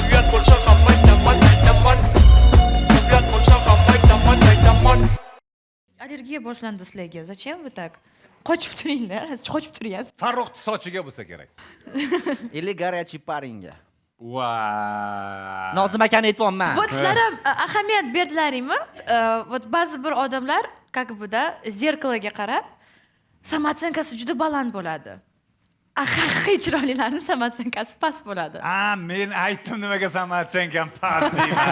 Uyat bo'lsa ham aytaman, aytaman. Uyat bo'lsa ham aytaman, aytaman. Allergiya boshlandi sizlarga. Зачем вы так? Qochib turinglar, qochib turyapsiz. Farruxni sochiga bo'lsa kerak. Или горячий парень ga. Va. Nozim akani aytyapman. Вот sizlar ham ahamiyat berdilaringmi? Вот ba'zi bir odamlar, как бы, да, зеркало ga qarab самооценка si juda baland bo'ladi. A haqiqiy chiroylilarni самооценка si past bo'ladi. A, men aytdim, nimaga самооценка m past deyman.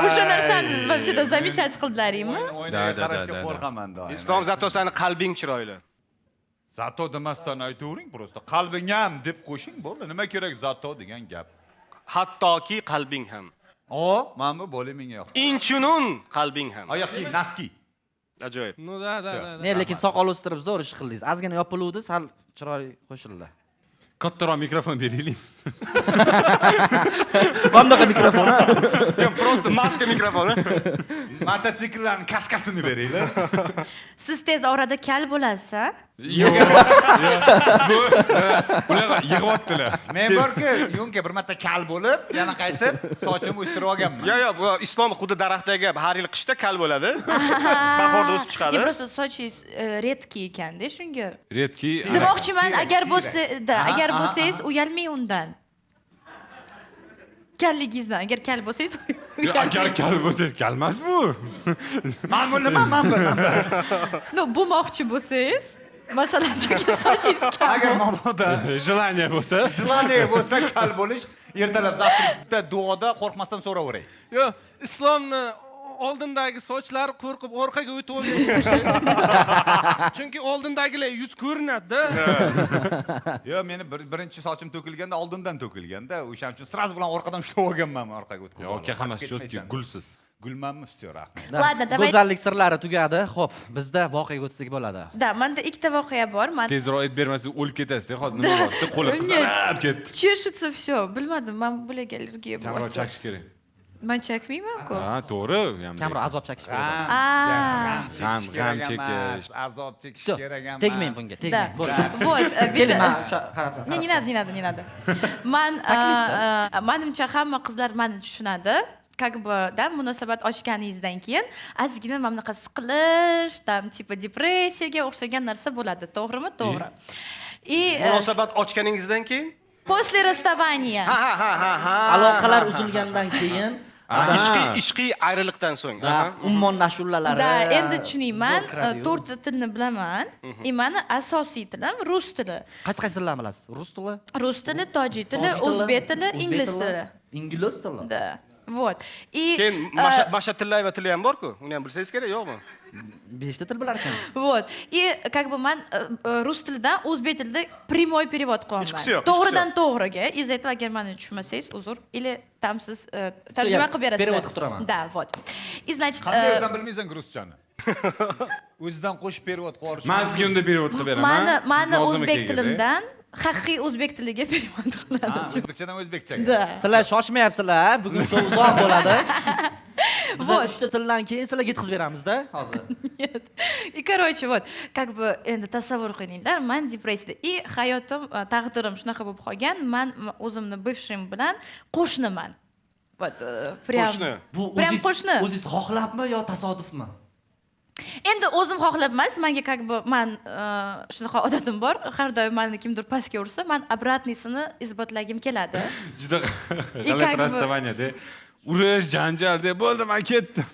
O'sha narsani вообще-то замечать qildilaringmi? Oynaga Да, да, qarashga да, да. qo'rqaman doim. Islom, зато sani qalbing chiroyli. Зато demasdan aytavering просто. Qalbing ham deb qo'shing, bo'ldi. Nima kerak зато degan gap? Hattoki qalbing ham. O, mana bu bo'li menga yoqdi. Inchunun qalbing ham. Oyoq kiyim, носки. Ajoyib. Ну да. Ne, lekin soqol o'stirib zo'r ish qildingiz. Ozgina yopiluvdi, sal chiroyli qo'shildi. Kattaroq mikrofon beraylik. Mana bunaqa mikrofon, ha? Yo'q, просто maska mikrofoni. Mototsikllarning kaskasini beringlar. Siz tez orada kal bo'lasiz, a? Yo'q. Bu bular yig'yaptilar. Men borku, yunka bir marta kal bo'lib, yana qaytib sochimni o'stirib olganman. Yo'q, bu Islom xuddi daraxtdagi gap, har yil qishda kal bo'ladi. Bahorda o'sib chiqadi. Не, просто sochingiz редкий ekanda, shunga. Редкий. Demoqchiman, Siyrak, agar siyrak. bo'lsa, да, agar aha, bo'lsangiz uyalmang undan. Kalligingizdan, agar kal bo'lsangiz. Yo'q, agar kal bo'lsangiz, kalmas bu. Man bu nima? Man bu, man bu. Ну, bo'lmoqchi bo'lsangiz, masalan, chunki sochingiz kal. Agar mabodo Желание bo'lsa. желание bo'lsa kal bo'lish, ertalab завтрак da duoda qo'rqmasdan so'raveray. Yo'q, Islomni oldindagi sochlari qo'rqib orqaga o'tib olgan. Chunki oldindagilar yuz ko'rinadi-da. Yo'q, meni birinchi sochim to'kilganda oldindan to'kilganda, o'shaning uchun сразу bilan orqadan ushlab olganman, orqaga o'tkazib. Yo'q, aka, hammasi Qochib четкий, ketmaysan. Gulsiz. Gulmanmi? Все, rahmat. Ладно, давай. Go'zallik sirlari tugadi. Xo'p, bizda voqeaga o'tsak bo'ladi. Да, manda ikkita voqea bor. Man Tezroq aytib bermasangiz o'lib ketasiz, hozir nima bo'lyapti? Qo'li Нет. qizarib ketdi. Чешется все. Bilmadim, man bularga allergiya Kamroq bo'lyapti. chakish kerak. Man chakmayman-ku. Ha, to'g'ri. Kamroq azob chakish kerak. А, G'am, g'am Kerak chekish. emas, azob chekish Всё, kerak emas. tegmang bunga, Да. tegmang. Bo'ldi. Вот, Keling, bitta man o'sha qarab. Не, не надо, не надо, не надо. Man Taklifda. Manimcha hamma qizlar mani tushunadi. Как бы, да, munosabat ochganingizdan keyin ozgina mana bunaqa siqilish, там, типа depressiyaga o'xshagan narsa bo'ladi. To'g'rimi? To'g'ri. И Munosabat ochganingizdan keyin? после расставания. Ha. Aloqalar uzilgandan keyin Ishqiy ayriliqdan so'ng. da, ummon ashulalari. Да, endi tushuning, man zo'r kiradi-yu. to'rtta tilni bilaman. И mani asosiy tilim rus tili. Qaysi qaysi tillarni bilasiz? Rus tili, Rus tili, tojik tili, tojik tili, o'zbek tili, o'zbek ingliz tili. Ingliz tili. Да. Вот. И Keyin Masha Tillayeva tili ham bor-ku. Uni ham bilsangiz kerak, yo'qmi? Beshta til bilar ekansiz. Вот. И как бы man rus tilidan o'zbek tilida прямой перевод qilyapman. Hechqisi yo'q, hechqisi. To'g'ridan to'g'riga. Из-за этого agar mani tushunmasangiz, uzr. Или там siz tarjima Я qilib berasizlar. Перевод qilib turaman. Да, вот. И значит, Qanday o'zan bilmaysan ruschani? O'zidan qo'shib перевод qilib yuborish. Man sizga unda перевод qilib beraman. mani Siz mani Nozim o'zbek akaga-da. tilimdan haqiqiy o'zbek tiliga перевод qiladi. O'zbekchadan o'zbekchaga. Да. Sizlar shoshmayapsizlar, bugun shou uzoq bo'ladi. Biz Вот. uchta tildan keyin sizlarga yetkazib beramizda hozir. Нет. И, короче, вот, как бы endi tasavvur qilinglar, man depressiyada. И hayotim, taqdirim shunaqa bo'lib qolgan, man o'zimni бывшим bilan qo'shniman. Вот, прям. Qo'shni. Bu Прям o'zingiz qo'shni. o'zingiz xohlabmi yo tasodifmi? Endi o'zim xohlab emas, manga как бы man shunaqa odatim bor, har doim mani kimdir pastga ursa, man обратный sini isbotlagim keladi. Juda И g'alati как бы- расставание da. Urush, janjal deb bo'ldi, man ketdim.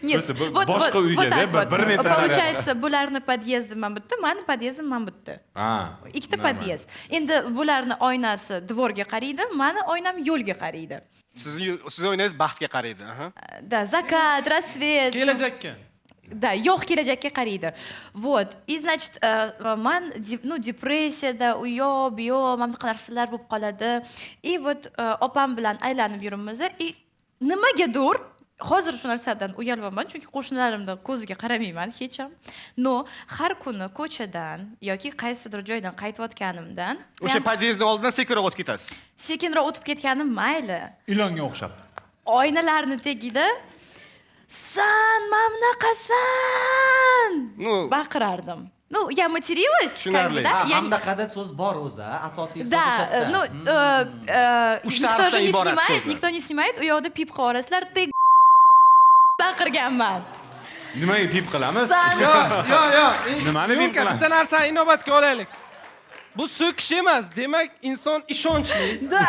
Нет, Просто boshqa uyga, вот так да, вот. bir metr Получается, bularni podъезdi mana bu yerda, mani podъezdим mana bu yerda. Ha. Ikkita Нормально. Podъезд. Endi bularni oynasi двор ga qaraydi, mani oynam yo'lga qaraydi. Sizni oynangiz baxtga qaraydi. Aha. Да, закат, рассвет. Kelajakka. Да, yo'q, kelajakka qaraydi. Вот. И значит, man ну, depressiyada u yoq, bu yoq, mana bunaqa narsalar bo'lib qoladi. И вот opam bilan aylanib yuribmiz и nimagadir hozir shu narsadan uyalyapman, chunki qo'shnilarimni ko'ziga qaramayman hech ham. Но har kuni ko'chadan yoki qaysidir joydan qaytayotganimdan O'sha podyezdni oldidan sekinroq o'tib ketasiz. Sekinroq o'tib ketganim mayli. Ilonga o'xshab. Oynalarni tagida San mana bunaqasan, Ну, baqirardim. Ну, я материлась, как бы, Tushunarli. да. Ha, Я не- Hamdaqada so'z bor o'zi, a? Asosiy so'z Да, o'sha yerda. ну, Uchta никто же harfdan не iborat снимает, so'zlar. никто не снимает, u yoqda pip qilib yuborasizlar, ты baqirganman. Nimaga pip qilamiz? San Yo'q, yo'q, yo'q. Nimani Yunka, pip qilamiz? bitta narsani inobatga olaylik. Bu so'kish emas, demak inson ishonchli. Да.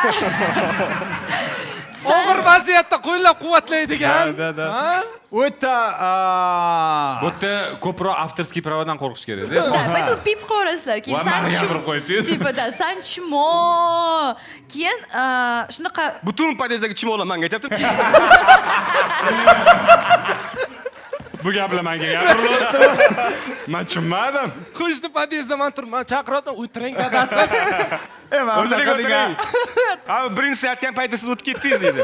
Og'ir vaziyatda qo'llab-quvvatlaydigan. Да, да, да. Ha? O'ta Bu yerda ko'proq авторский права dan qo'rqish kerak. Да, поэтому pip qilaverasizlar. Keyin Va san mani gapirib qo'yibdi. Типа, да, san чмо. Keyin shunaqa Butun podyezdagi чмо lar manga aytyapti. Bu gaplar menga gapirilyapti. Man tushunmadim. Qo'shni podyezdda man turibman, chaqiryapman, o'tiring dadasi. E, mana O'tiring, bunaqa o'tiring. degan. Ha, birinchisi aytgan paytda siz o'tib ketdingiz deydi.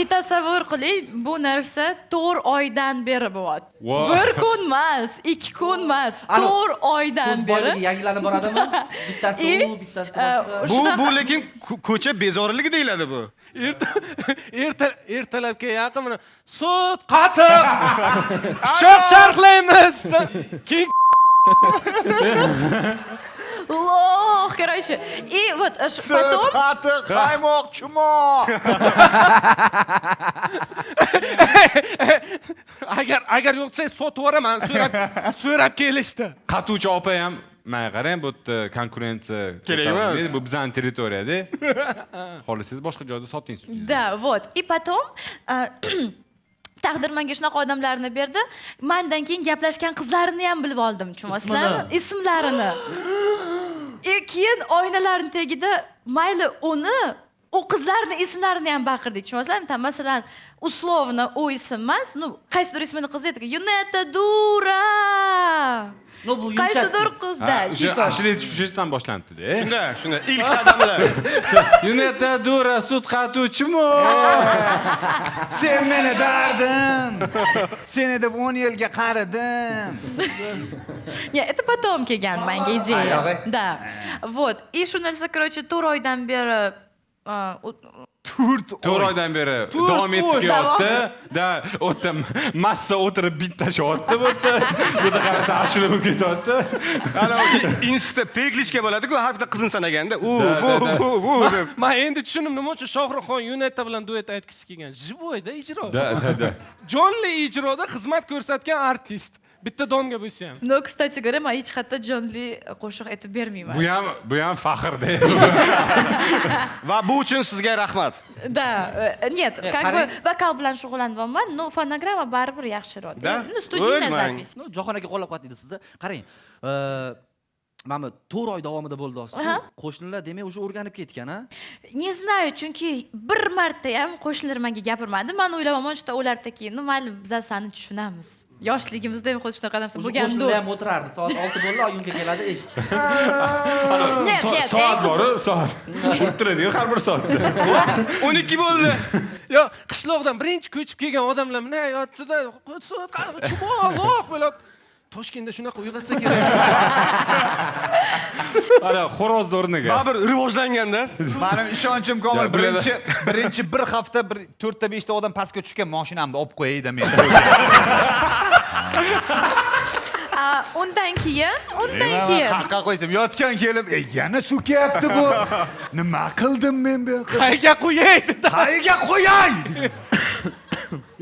И tasavvur qiling, bu narsa 4 oydan beri bo'lyapti. Wow. Bir kun emas, 2 kun emas, Alo, 4 oydan So'z beri. boyligi yangilanib boradimi? Bittasi u, bittasi boshqa. Bu Shunaqa- bu lekin ko'cha bezoriligi deyiladi bu. Erta erta ertalabga yaqin mana sut, qatiq, pichoq charxlaymiz. Keyin Лох, короче. И вот Sut, потом qatiq, qaymoq, чмо. Agar yo'q desangiz sotib yuboraman, so'rab so'rab kelishdi. Qatuvchi opa ham menga qarang, bu yerda konkurensiya Kerak emas. Bu bizning territoriyada. Xohlasangiz boshqa joyda soting sutingizni. Да, вот. И потом taqdir menga shunaqa odamlarni berdi. Mandan keyin gaplashgan qizlarini ham bilib oldim, tushunyapsizlarmi? Ismlarini. И keyin oynalarning tagida mayli uni, u qizlarni ismlarini ham baqirdik, tushunyapsizlarmi? Там, masalan, условно u ism emas, ну, qaysidir ismini qiz aytdi, "Yuneta дура." Ну, bu Qaysidir yumshatdingiz. qizda, O'sha типа. ashula aytish boshlanibdi-da. Shunda, shunda ilk qadamlar. Yuneta дура, sut qatuvchimi? Sen meni dardim. Seni deb 10 yilga qaridim. Не, это потом kelgan menga ideya. Oyog'i? Да. Вот. И shu narsa, короче, 4 oydan beri 4 4 oy. oydan beri davom etib oy. kelyapti. Да, u yerda massa o'tirib bittashyapti bu yerda. Bu yerda qarasa ashula bo'lib ketyapti. Ana insta перекличка bo'ladi-ku, har bitta qizini sanaganda, u Да, bu да, да. bu bu deb. Man endi tushundim, nima uchun Shohruxxon Yuneta bilan duet aytgisi kelgan. Живой da ijro. Да, да, да. Jonli ijroda xizmat ko'rsatgan artist. Bitta donga bo'lsa ham. Но, кстати говоря, man hech qayerda jonli qo'shiq aytib bermayman. Bu ham faxr-da. Va bu uchun sizga rahmat. Да, нет, как бы Qarang. vokal bilan shug'ullanyapman, но fonogramma baribir yaxshiroq. Да? Ну, студийная O'lmang. запись. Ну, Jahon aka qo'llab-quvvatlaydi sizni. Qarang, mana bu 4 oy davomida bo'ldi hozir. Aha. Qo'shnilar demak уже o'rganib ketgan, a? Не знаю, chunki bir marta ham qo'shnilar menga gapirmadi. Man o'ylayapman, что ular такие, ну, mayli, biz seni tushunamiz. Yoshligimizda ham xuddi shunaqa narsa Уже bo'lgan. qo'shnilar ham o'tirardi. Soat 6 bo'ldi, Yunka keladi, eshit. Нет, нет, Soat eng bor-u, soat. Urib turadi har bir soatda. 12 bo'ldi. Yo, qishloqdan birinchi ko'chib kelgan odamlar mana yotdi-da, sut, чмо, лох bo'lib. Toshkentda shunaqa uyg'otsa kerak. Ana xo'roz o'rniga. Baribir rivojlanganda. Mening ishonchim komil. Ya, bularda- Birinchi bir hafta bir to'rtta beshta odam pastga tushgan mashinamni olib qo'yay-da men. A, undan keyin Haqqa qo'ysam, yotgan kelib, "Ey, yana so'kyapti bu. Nima qildim men bu yoqqa? Qayga qo'yay dedi. Qayerga qo'yay?"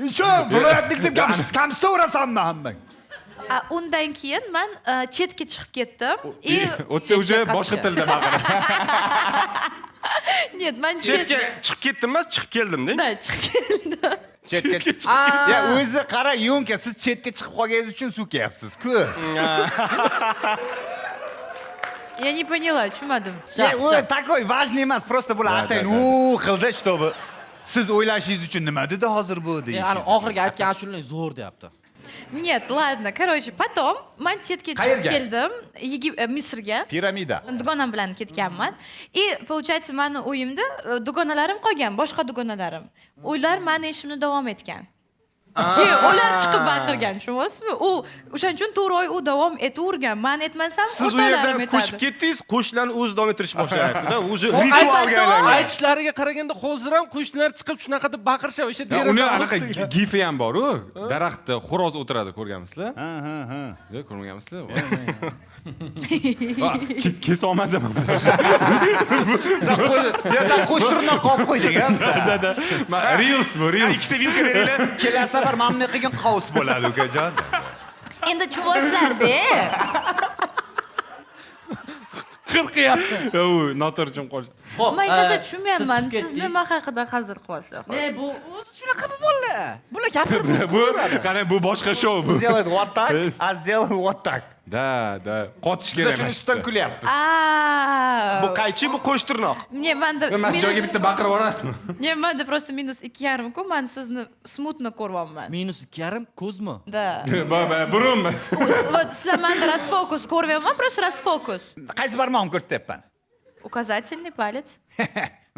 Ishon, viloyatlik deb kamsitaverasanmi hammang? A, undan keyin man chetga chiqib ketdim. И O'tsa уже boshqa tilda baqiradi. нет, man chet Chetga chiqib ketdim emas, chiqib keldim deng. Да, chiqib keldim. Chetga. Ya o'zi qara, Yunka, siz chetga chiqib qolganingiz uchun so'kyapsiz-ku. Я не поняла, tushunmadim. Не, u такой важный emas, просто bular Да, atayin да, да. u qildi, чтобы siz o'ylashingiz uchun nima dedi hozir bu Ana deyishingiz. oxirgi aytgan ashulang zo'r deyapti. Нет, ладно, короче, потом man chetga chiqib Qayerga? keldim, Misrga. Piramida. Dugonam bilan ketganman. И получается, mani uyimda dugonalarim qolgan, boshqa dugonalarim. Ular mani ishimni davom etgan. Keyin ular chiqib baqirgan, tushunyapsizmi? U o'shaning uchun 4 oy u davom etavergan. Man aytmasam, Siz u o'rtoqlarim yerdan aytadi. ko'chib ketdingiz, qo'shnilarni o'zi davom ettirish boshlayapti-da. Уже O, ritualga aylangan. Aytishlariga qaraganda hozir ham qo'shnilar chiqib shunaqa deb baqirishadi o'sha Uni deraza anaqa ostiga. gifi ham bor-u. Daraxtda xo'roz o'tiradi, ko'rganmisizlar? Ha. Yo'q, ko'rmaganmisizlar? Va, kesolmadim. Sen qo'sh, ya sen qo'shtirnoq olib qo'yding, a? Ma Reels bu, Reels. Ikkita vilka beringlar. Kelasi safar mana bunday qilgin, qavs bo'ladi, ukajon. Endi tushunyapsizlar-da. Qirqyapti. U noto'g'ri tushunib qolish. Xo'p, Man hech narsa siz tushunmayapman. chiqib Siz ketdingiz. nima haqida hazil qilyapsizlar hozir? Ne bu shunaqa bu bolalar. Bular gapirib Bu qarang, bu boshqa shou bu. Сделает вот так, а сделает вот так. Да, да. Qotish Biz kerak. shuni ustidan kulyapmiz. Aa. Bu qaychi, bu qo'shtirnoq. Не, manda Mana shu joyga minus bitta baqirib yuborasizmi? Не, manda просто -2,5 ku, man sizni смутно ko'ryapman. -2,5 ko'zmi? Да. Burunmi? Вот sizlar manda расфокус ko'ryapman, просто расфокус. Qaysi barmog'imni ko'rsatyapman? Указательный палец.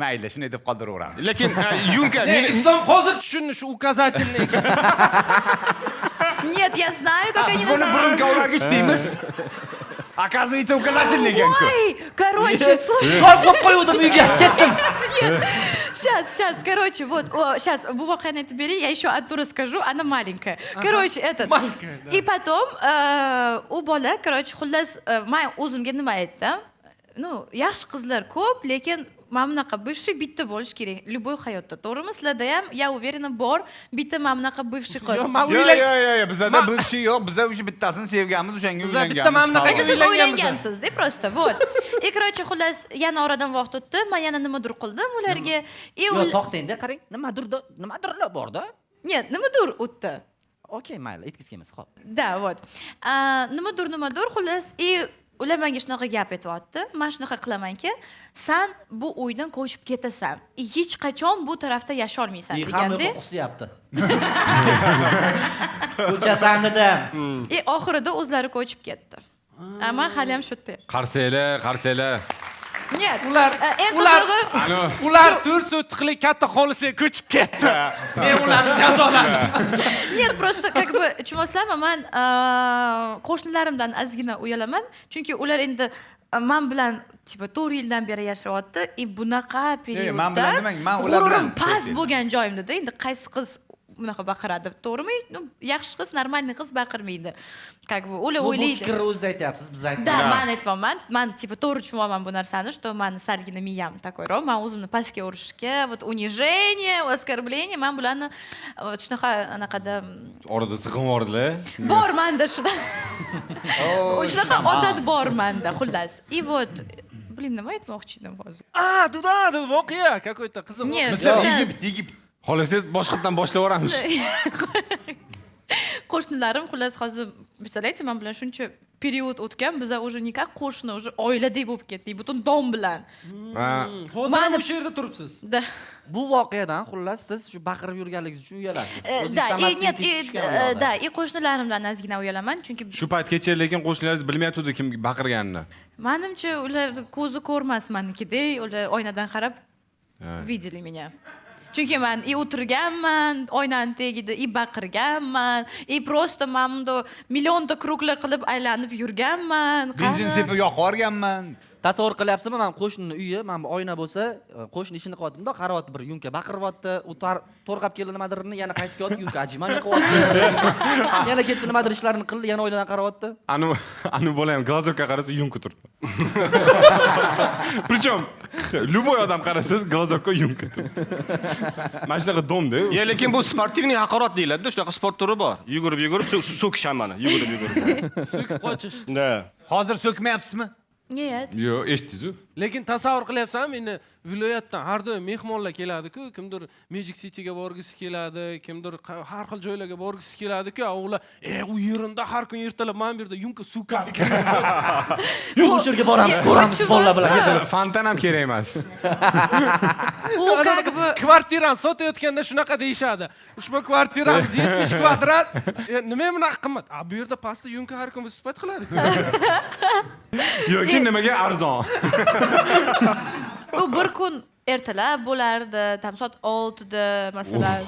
Mayli, shunday deb qoldiraveramiz. Lekin Yunka, Ne, meni Islom hozir tushundi shu указательный ekan. Нет, я знаю, как они Biz buni называются. burun kovlagich deymiz. Оказывается, указательный ekan-ku. Ой, короче, слушай. Choy qo'yib qo'yuvdim uyga, ketdim. Сейчас, сейчас, короче, вот, сейчас, bu voqeani aytib bering, я еще одну расскажу, она маленькая. Короче, этот. Маленькая, да. И потом, u bola, короче, xullas, man o'zimga nima aytdim? Ну, yaxshi qizlar ko'p, lekin mana bunaqa бывший bitta bo'lishi kerak любой hayotda, to'g'rimi? Sizlarda ham, я уверена, bor bitta mana bunaqa бывший qiz. Yo'q, man Yo'q, o'ylang. Yo'q, yo'q, bizada бывший yo'q. Biza o'sha bittasini sevganmiz, o'shanga Biza uylanganmiz. bitta mana bunaqaga Siz uylanganmiz. uylangansiz-da просто, вот. И, короче, xullas, yana oradan vaqt o'tdi, man yana nimadir qildim ularga. И Yo'q, to'xtang-da, qarang, nimadir nimadirlar bor-da. Нет, nimadir o'tdi. Okey, mayli, aytgisi kelmasa, xo'p. Да, вот. А, nimadir, nimadir, xullas, и ular menga shunaqa gap aytyapti. Man shunaqa qilamanki, san bu uydan ko'chib ketasan. И hech qachon bu tarafda yasholmaysan И hamma deganda. qusyapti. Ko'chasan dedim. И oxirida o'zlari ko'chib ketdi. А man hali ham shu yerda. Qarsanglar, qarsanglar. Нет. Ular Eng ular qizig'i Alo. Ular 4 sotixlik katta hovlisiga ko'chib ketdi. Men ularni jazoladim. Нет, просто как бы tushunyapsizlarmi, man qo'shnilarimdan ozgina uyalaman, chunki ular endi man bilan типа 4 yildan beri yashayapti и bunaqa Man bilan periodda demang, man ular g'ururim bilan past to'rt yil. bo'lgan joyimda endi qaysi qiz bunaqa baqiradi, to'g'rimi? Ну, yaxshi qiz, нормальный qiz baqirmaydi, как бы ular Bu o'ylaydi. fikrni o'zingiz aytyapsiz, biz Да, aytmaymiz. man aytyapman, man типа to'g'ri tushunyapman bu narsani, что mani salgina miyam такой roq, man o'zimni pastga urishga, вот унижение, оскорбление, man bularni вот shunaqa anaqada Orada sig'im yubordilar. Bor manda shunaqa odat bor manda, xullas. И вот, блин, nima aytmoqchi edim hozir? А, да, да, voqea какой-то qiziq. Нет, Misr, o'sha Yegipt, Yegipt. Xohlasangiz boshqatdan boshlab yuboramiz. Qo'shnilarim, xullas, hozir, представляете, man bilan shuncha период o'tgan, biza уже не как qo'shni, уже oiladek bo'lib ketdik, butun dom bilan. Ha. Hozir ham Mani- o'sha yerda turibsiz. Да. Bu voqeadan xullas siz shu baqirib yurganligingiz uchun uyalasiz. O'zingiz Да, и san'at нет, и tushgan u yoqda. да, и qo'shnilarimdan ozgina uyalaman, chunki Shu paytgacha lekin qo'shnilaringiz bilmayotgandi kim baqirganini. Manimcha, ular ko'zi ko'rmas manikidek, ular oynadan qarab видели меня. Chunki man и o'tirganman oynani tagida, и baqirganman, и просто man bundoq millionta круг lar qilib aylanib yurganman. Benzin Qani? sepib yoqib yuborganman. Tasavvur qilyapsizmi, man qo'shnini uyi, mana bu oyna bo'lsa, qo'shni ishini qilyapti, bundoq qarayapti, bir yunka baqiryapti, u to'rg'ab keldi nimadirni, yana qaytib kelyapti, yunka ajimani qilyapti. Yana ketdi, nimadir ishlarini qildi, yana oynadan qarayapti. Anu bola ham глазок ka qarasa, yumka turibdi. Причем любой odam qarasa, глазок ka yumka turibdi. Mana shunaqa дом da. Ya, lekin bu спортивный haqorat deyiladi-da, shunaqa sport turi bor. Yugurib yugurib so'kish hammani, yugurib yugurib. So'kib qochish. Да. Hozir so'kmayapsizmi? Нет. Yo'q, eshitdingiz-ku. Lekin tasavvur qilyapsanmi, endi viloyatdan har doim mehmonlar keladi-ku, kimdir Magic Cityga borgisi keladi, kimdir har xil joylarga borgisi keladi-ku, a ular, u yerinda har kun ertalab mana bu yerda yumka so'kadi. Yo'q, o'sha yerga boramiz, ko'ramiz bolalar bilan. Fontan ham kerak emas. U как бы Kvartirani sotayotganda shunaqa deyishadi. Ushbu kvartiramiz 70 kvadrat. Nima bunaqa qimmat? A bu yerda pastda yumka har kun выступать qiladi. Yoki nimaga arzon? U bir kun Ertalab bo'lardi, там soat 6da masalan.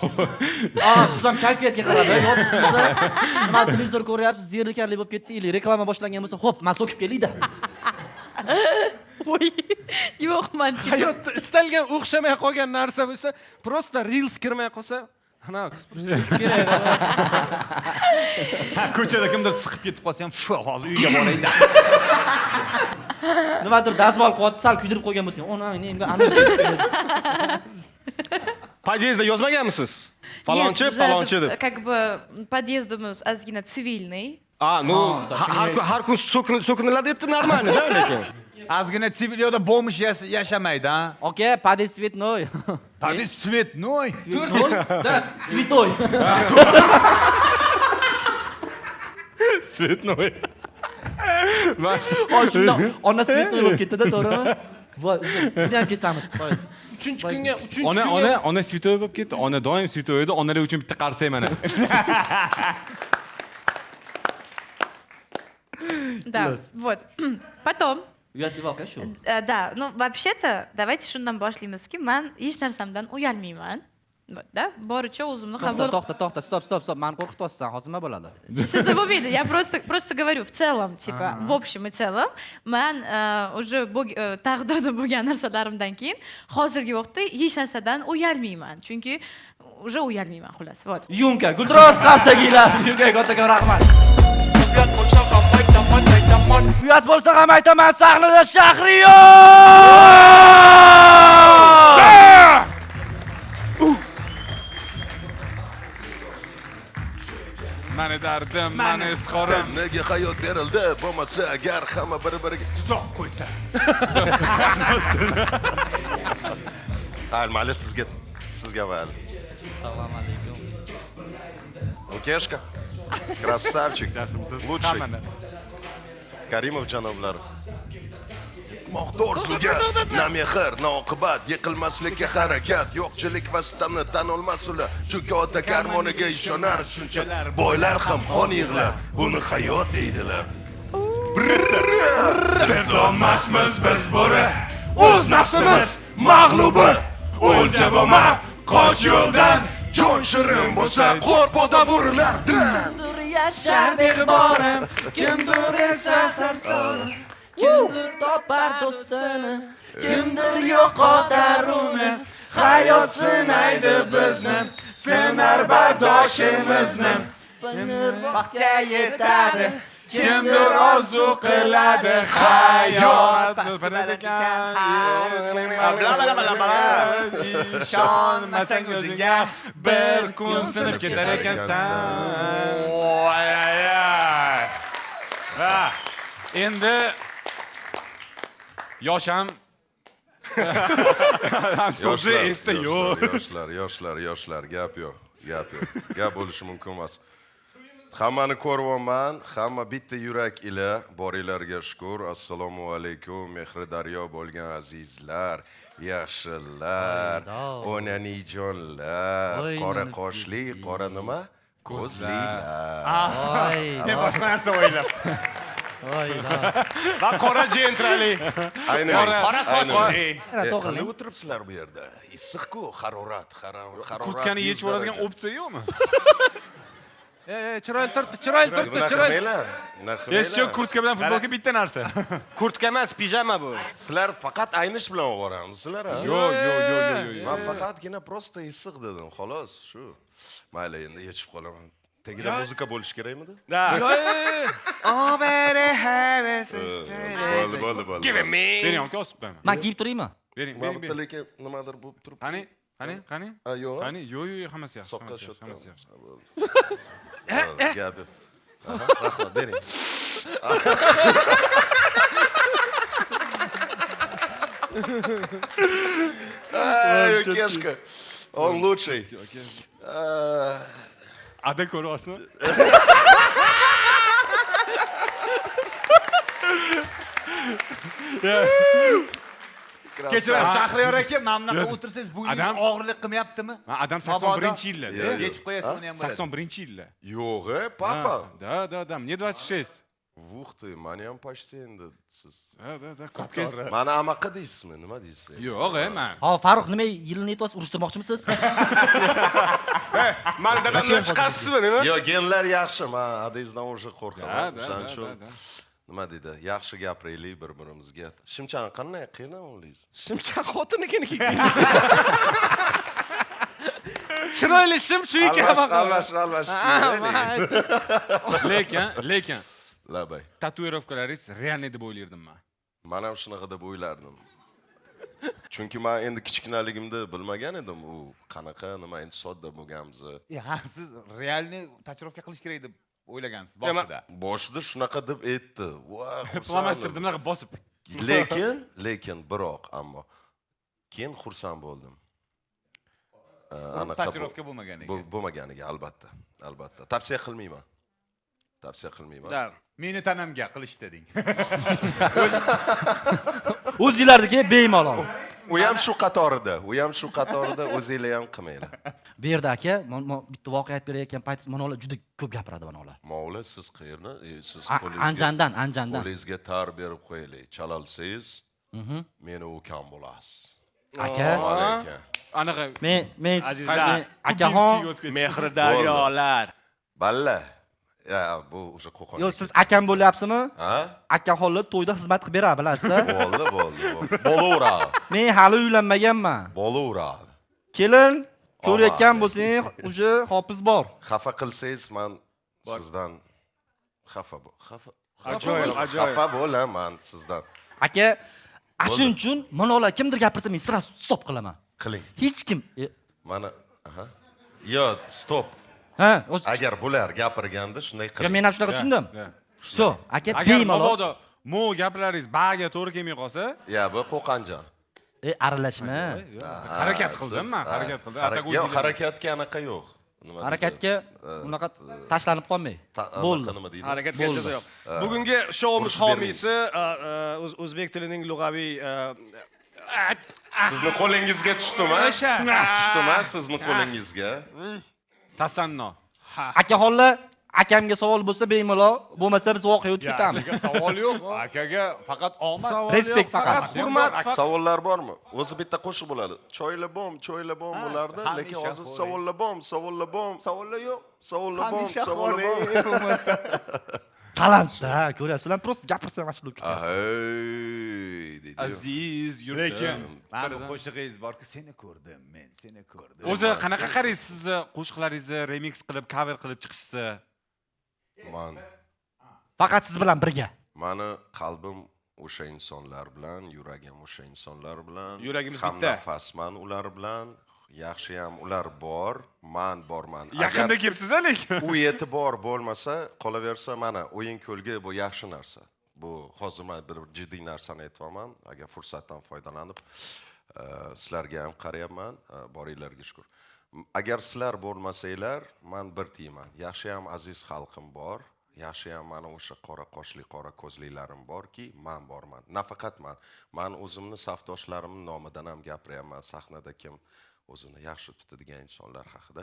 Aa, siz ham kayfiyatga qaradi. Yotibsiz-da, nima televizor ko'ryapsiz, zerikarli bo'lib ketdi, или reklama boshlangan bo'lsa, xo'p, man so'kib kelayda. Voy, yo'q, man типа Hayotda istalgan o'xshamay qolgan narsa bo'lsa, просто reels kirmay qolsa, ana kerak. Ha, ko'chada kimdir siqib ketib qolsa ham, "Fu, hozir uyga boray-da." Nimadir dazmol qilyapti, sal kuydirib qo'ygan bo'lsang, onang nemga anavi. Podyezdda yozmaganmisiz? Falonchi, Нет, bizlarda falonchi deb. Как бы podyezdimiz ozgina цивильный. A, ну, har kun, har kun so'kiniladi debdi, нормально da lekin. Ozgina цивиль yoda бомж yashamaydi, ha? Aka, подъезд цветной. Подъезд цветной. Да, святой. Цветной. Hozir shunda ona цветной bo'lib ketdi-da, to'g'rimi? Voy, uzr, buni ham kesamiz. Voy. Uchinchi kunga, uchinchi Ona kunga ona святой bo'lib ketdi. Ona doim святой edi. Onalar uchun bitta qarsak mana. Да, вот. Потом, Uyatli voqea shu. Да, ну, вообще-то, давайте shundan boshlaymizki, man hech narsamdan uyalmayman. Вот, да, boricha o'zimni To'xta, qabul to'xta, to'xta, стоп, стоп, стоп. Mani qo'rqityapsan, hozir nima bo'ladi? Sizda bo'lmaydi. Я просто говорю в целом, типа, в общем и целом, man уже taqdirda bo'lgan narsalarimdan keyin hozirgi vaqtda hech narsadan uyalmayman. Chunki уже uyalmayman, xullas. Вот. Yumka, guldiroz qarsakiylar. Yumka, kattakon rahmat. Uyat bo'lsa ham aytaman, aytaman. Uyat bo'lsa ham aytaman, sahnada Shahriyor! Mani dardim, mani izhorim. Nega hayot berildi bo'lmasa agar hamma bir-biriga Tuzoq qo'ysa. Ha, mayli, sizga mayli. Assalomu alaykum. Ukешка. Красавчик. Лучший. Hammani. Karimov janoblari. Orzuga na mehr, na oqibat, yiqilmaslikka harakat, yo'qchilik va sitamni tan olmas ular, chunki ota karmoniga ishonar shuncha. Boylar ham xon yig'lar, buni hayot deydilar. Sevdomasmiz biz bo'ri. O'z nafsimiz mag'lubi. O'lja bo'lma, qoch yo'ldan. Jon shirin bo'lsa, qo'rq poda bo'rilardan. Yashar me'morim, kimdir esa sarson, kimdir topar do'stini, kimdir yo'qotar uni. Hayot sinaydi bizni, sinar bardoshimizni. Baxtga yetadi, Kimdir orzu qiladi hayot. Ishonmasang o'zingga bir kun sinib ketar ekansan. Voy ay ay. Ha, endi yosh ham so'zi esda yo'q. Yoshlar, yoshlar, yoshlar, gap yo'q, gap yo'q. Gap bo'lishi mumkin emas. Hammani ko'ryapman, hamma bitta yurak ila boringlarga shukur. Assalomu alaykum, mehri daryo bo'lgan azizlar, yaxshilar, onanijonlar, Voy, qora nani qoshli, qora nima? Ko'zlilar. Voy, Men boshqa narsa o'ylab. voy. Va qora jentrali. Ayniling, Qora sochli. E, qanday o'tiribsizlar bu yerda? Issiq-ku, harorat, harorat. Kurtkani 100 yechib oladigan daraja. opsiya yo'qmi? E, e, chiroyli turibdi, chiroyli turibdi, Bunaqa chiroyli. qilmanglar, bunaqa Hech qilmanglar. kurtka bilan futbolka bitta narsa. Kurtka emas, pijama bu. Sizlar faqat aynish bilan oboramizsizlar, ha? Yo'q, yo'q, yo'q, yo'q, yo'q. Man faqatgina просто issiq dedim, xolos, shu. Mayli, endi yechib qolaman. Tagida muzika bo'lishi kerakmidi? Da. Bo'ldi, bo'ldi, bo'ldi. Give me. Bering aka, osib qo'yaman. Man kiyib turaymi? Bering, Mana bering, bitta bering. lekin nimadir bo'lib turibdi. Qani? Qani? Qani? Ha, yo'q. Qani? Yo'q, yo'q, yo'q, hammasi yaxshi. Soqqa Hammasi yaxshi, shotdan. hammasi yaxshi. Bo'ldi. Gap yo'q. Aha, rahmat, bering. Ай, Кешка, он лучший. А, Ada ko'ryapsizmi? Kechirasiz, Shahriyor aka, mana bunaqa o'tirsangiz bo'yningiz Adam- og'irlik qilmayaptimi? Man adam Mabodo. 81-yilda. Yo'q, yo'q. Yechib qo'yasiz, uni ham bo'ladi. 81-yilda. Yo'q, e, papa. Да, да, да, мне 26. Ух ты, mani ham почти endi siz. Да, kurtkangiz. Mani amaqa deysizmi? Nima deysiz? Yo'q, man. Ha, Farruh, nima yilini aytyapsiz, urushtirmoqchimisiz? Mani dadamdan chiqasizmi, nima? Yo'q, genlar yaxshi. Man adangizdan уже qo'rqaman. Да, O'shaning да, uchun да. nima deydi? Yaxshi gapiraylik bir-birimizga. Shimchani qanday qayerdan oldingiz? Shimchan xotinikini kiygan. Chiroyli shim shu ekan. Almash, almash, almash. Lekin Labay. tatuirovkalaringiz реальный deb o'ylardim man. Man ham shunaqa deb o'ylardim. Chunki man endi kichkinaligimda bilmagan edim u qanaqa, nima, endi sodda bo'lganmiz. Ha, siz реальный tatuirovka qilish kerak deb o'ylagansiz boshida. Boshida shunaqa deb aytdi. Va, Flomaster bunaqa bosib. Lekin biroq ammo keyin xursand bo'ldim. Anaqa Tatuirovka bo'lmaganiga. Bo'lmaganiga albatta, albatta. Tavsiya qilmayman. Tavsiya qilmayman. Да. Meni tanamga qilish deding. O'zinglarniki bemalol. U ham shu qatorida, u ham shu qatorida, o'zinglar ham qilmanglar. Bu yerda aka, bitta voqea aytib berayotgan paytingiz mana ular juda ko'p gapiradi mana ular. Mavla, siz qayerni? Siz qo'lingizga Anjandan, Anjandan. Qo'lingizga tar berib qo'yaylik. Chalalsangiz, meni ukam bo'lasiz. Aka, Alaykum. Anaqa men Azizlar, men akaxon, Mehri daryolar. Balla. Ya, bu o'sha Qo'qon. Yo'q, siz akam bo'lyapsizmi? Ha? Akaxonlar to'yda xizmat qilib beradi, bilasiz? Bo'ldi, bo'ldi, bo'ldi. Bo'laveradi. Men hali uylanmaganman. Bo'laveradi. Kelin, ko'rayotgan Omad. bo'lsang, уже hofiz bor. Xafa qilsangiz, man sizdan xafa xafa Ajoyib, ajoyib. Xafa bo'laman sizdan. Aka, shuning uchun mana ular kimdir gapirsa men sira stop qilaman. Qiling. Hech kim. Mana, aha. Yo, stop. Ha, Agar bular gapirganda shunday qiling. Yo, men ham shunaqa tushundim. Всё, aka, Agar bemalol. mabodo mo gaplaringiz baga to'g'ri kelmay qolsa, Ya, bu Qo'qonjon. Aralashma. Harakat qildim man, harakat qildim. Yo'q, harakatga anaqa yo'q. Nima deydi? Harakatga unaqa tashlanib qolmang. Bo'ldi. Nima deydi? Harakatga jazo yo'q. Bugungi shoumiz Urishib bermaymiz. homiysi o'zbek tilining lug'aviy Sizni qo'lingizga tushdimi? Tushdimi sizni qo'lingizga? Tasanno. Akaxonlar, akamga savol bo'lsa bemalol, bo'lmasa biz voqea o'tib ketamiz. Akaga savol yo'q, akaga faqat omad. Respekt faqat. Hurmat. Savollar bormi? O'zi bitta qo'shiq bo'ladi. Choyla bom, choyla bom bo'lardi, lekin hozir savollar bom, savollar bom, savollar yo'q. Savollar bom, savollar bom. Talantda, ko'ryapsizlar, prosta gapirsam mana shu ketadi. Ahey, deydi. Aziz yurtim. Lekin mana bu qo'shig'ingiz borki, seni ko'rdim, men seni ko'rdim. O'zi qanaqa qaraysiz sizni qo'shiqlaringizni remix qilib, cover qilib chiqishsa? Man faqat siz bilan birga. Mani qalbim o'sha insonlar bilan, yuragim o'sha insonlar bilan, Yuragimiz ham bitta. nafasman ular bilan, yaxshi ham ular bor, man borman. Yaqinda kelibsiz lekin. U e'tibor bo'lmasa, qolaversa mana o'yin kulgi bu yaxshi narsa. Bu hozir men bir jiddiy narsani aytyapman, agar fursatdan foydalanib sizlarga ham qarayapman, boringlarga shukur. Agar sizlar bo'lmasanglar, man bir tiyman. Yaxshi ham aziz xalqim bor, yaxshi ham mana o'sha qora qoshli, qora ko'zlilarim borki, man borman. Nafaqat man, man o'zimni safdoshlarimning nomidan ham gapiryapman. Sahnada kim o'zini yaxshi tutadigan insonlar haqida.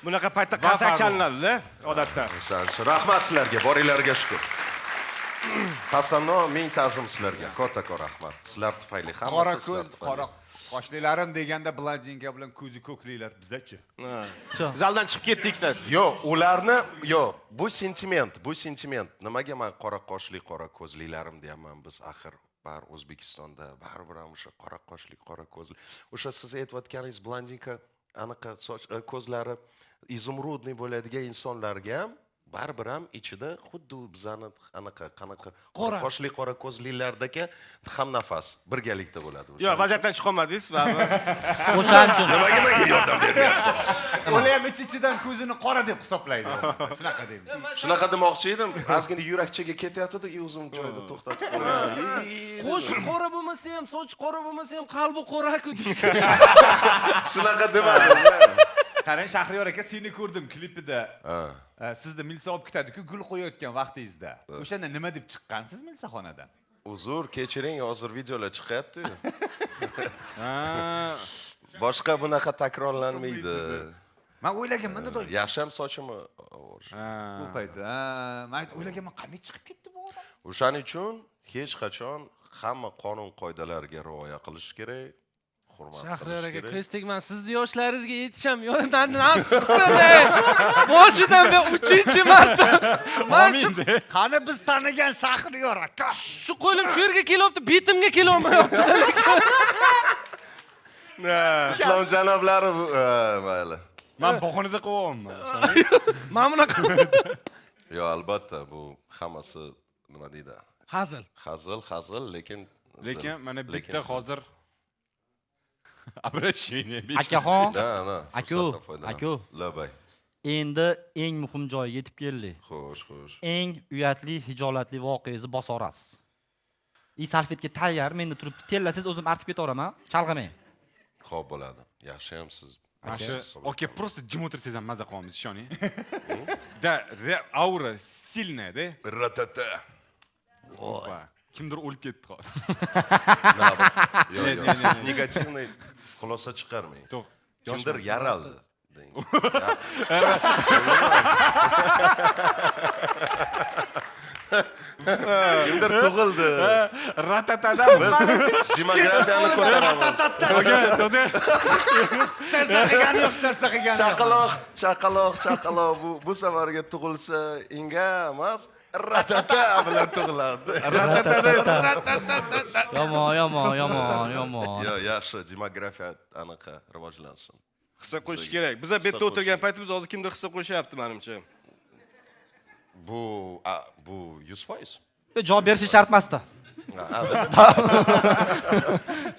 Bunaqa paytda qarsak chalinadi-da odatda. O'shaning uchun rahmat sizlarga, boringlarga shukur. Tasanno, ming ta'zim sizlarga. Kattakon rahmat. Sizlar tufayli hammasi Qora sizlar ko'z, tufayli. qora qoshlilarim deganda blondinka bilan ko'zi ko'kliklar bizachi. Zaldan chiqib ketdi ikkitasi. Yo'q, ularni, yo'q, bu sentiment, bu sentiment. Nimaga men qora qoshli, qora ko'zlilarim deyapman? Biz axir bar O'zbekistonda baribir ham o'sha qora qoshli, qora ko'zli. O'sha siz aytayotganingiz blondinka anaqa soch, ko'zlari izumrudniy bo'ladigan insonlarga ham baribir ham ichida xuddi bizani anaqa qanaqa qora qoshli, qora ko'zlilardagi ham nafas birgalikda bo'ladi. Yo'q, vaziyatdan chiqa olmadingiz baribir. O'shaning uchun. Nimaga menga yordam bermayapsiz? Ular ham ich-ichidan ko'zini qora deb hisoblaydi. Shunaqa deymiz. Shunaqa demoqchi edim. Ozgina yurakchaga ketyapti-da, o'zim joyida to'xtatib qo'ydim. Qo'shiq qora bo'lmasa ham, soch qora bo'lmasa ham, qalbi qora-ku deyishadi. Shunaqa demadim. Qarang, Shahriyor aka, seni ko'rdim klipida. Sizni milsa olib ketadi-ku gul qo'yayotgan vaqtingizda. O'shanda nima deb chiqqansiz milsaxonadan? Uzr, kechiring, hozir videolar chiqyapti-yu. Boshqa bunaqa takrorlanmaydi. Men o'ylaganman, Yaxshi ham sochimni Bu paytda, men o'ylaganman, qanday chiqib ketdi bu O'shaning uchun hech qachon hamma qonun qoidalarga rioya qilish kerak, hurmat Shahriyor qilish aka, kerak. ko'z tegman, sizni yoshlaringizga yetisham, yo'ldan nasib qilsin. Boshidan men 3-marta. Man Qani biz tanigan Shahriyor aka. shu qo'lim shu yerga kelyapti, betimga kelolmayapti. Islom janoblari mayli. Man bahonada qilyapman. Mana bunaqa Yo, albatta bu hammasi nima deydi? hazil. Hazil, hazil, lekin Lekin mana lekin bitta hozir обращение. Akaxon, Na, na. Aku, fursatdan foydalan. aku. Labay. Endi eng muhim joyga yetib keldik. Xo'sh, xo'sh. Eng uyatli, hijolatli voqeangizni bosorasiz. I salfetga tayyor, menda turibdi. Tellasangiz o'zim artib ketaveraman, chalg'imang. Xo'p bo'ladi. Yaxshi ham siz. Mana shu aka просто jim o'tirsangiz ham maza qilyapmiz, ishoning. Да, аура сильная, да? Ratata. Опа. Kimdir o'lib ketdi hozir. Yo'q, yo'q. Siz негативный xulosa chiqarmang. To'g'ri. Kimdir yaraldi. Deng. Kimdir tug'ildi. Ratatadan Biz demografiyani ko'taramiz. Aka, to'xta. Hech narsa qilgani yo'q, hech narsa qilgani yo'q. Chaqaloq, chaqaloq, chaqaloq bu safarga tug'ilsa inga emas, ratata bilan tug'iladi. Yomon, yomon, yomon, yomon. Yo, yaxshi, demografiya anaqa rivojlansin. Hissa qo'shish kerak. Biza bu yerda Hissa o'tirgan qo'shish. paytimiz hozir kimdir hissa qo'shyapti menimcha. Bu 100%. Javob berishi shart emasdi.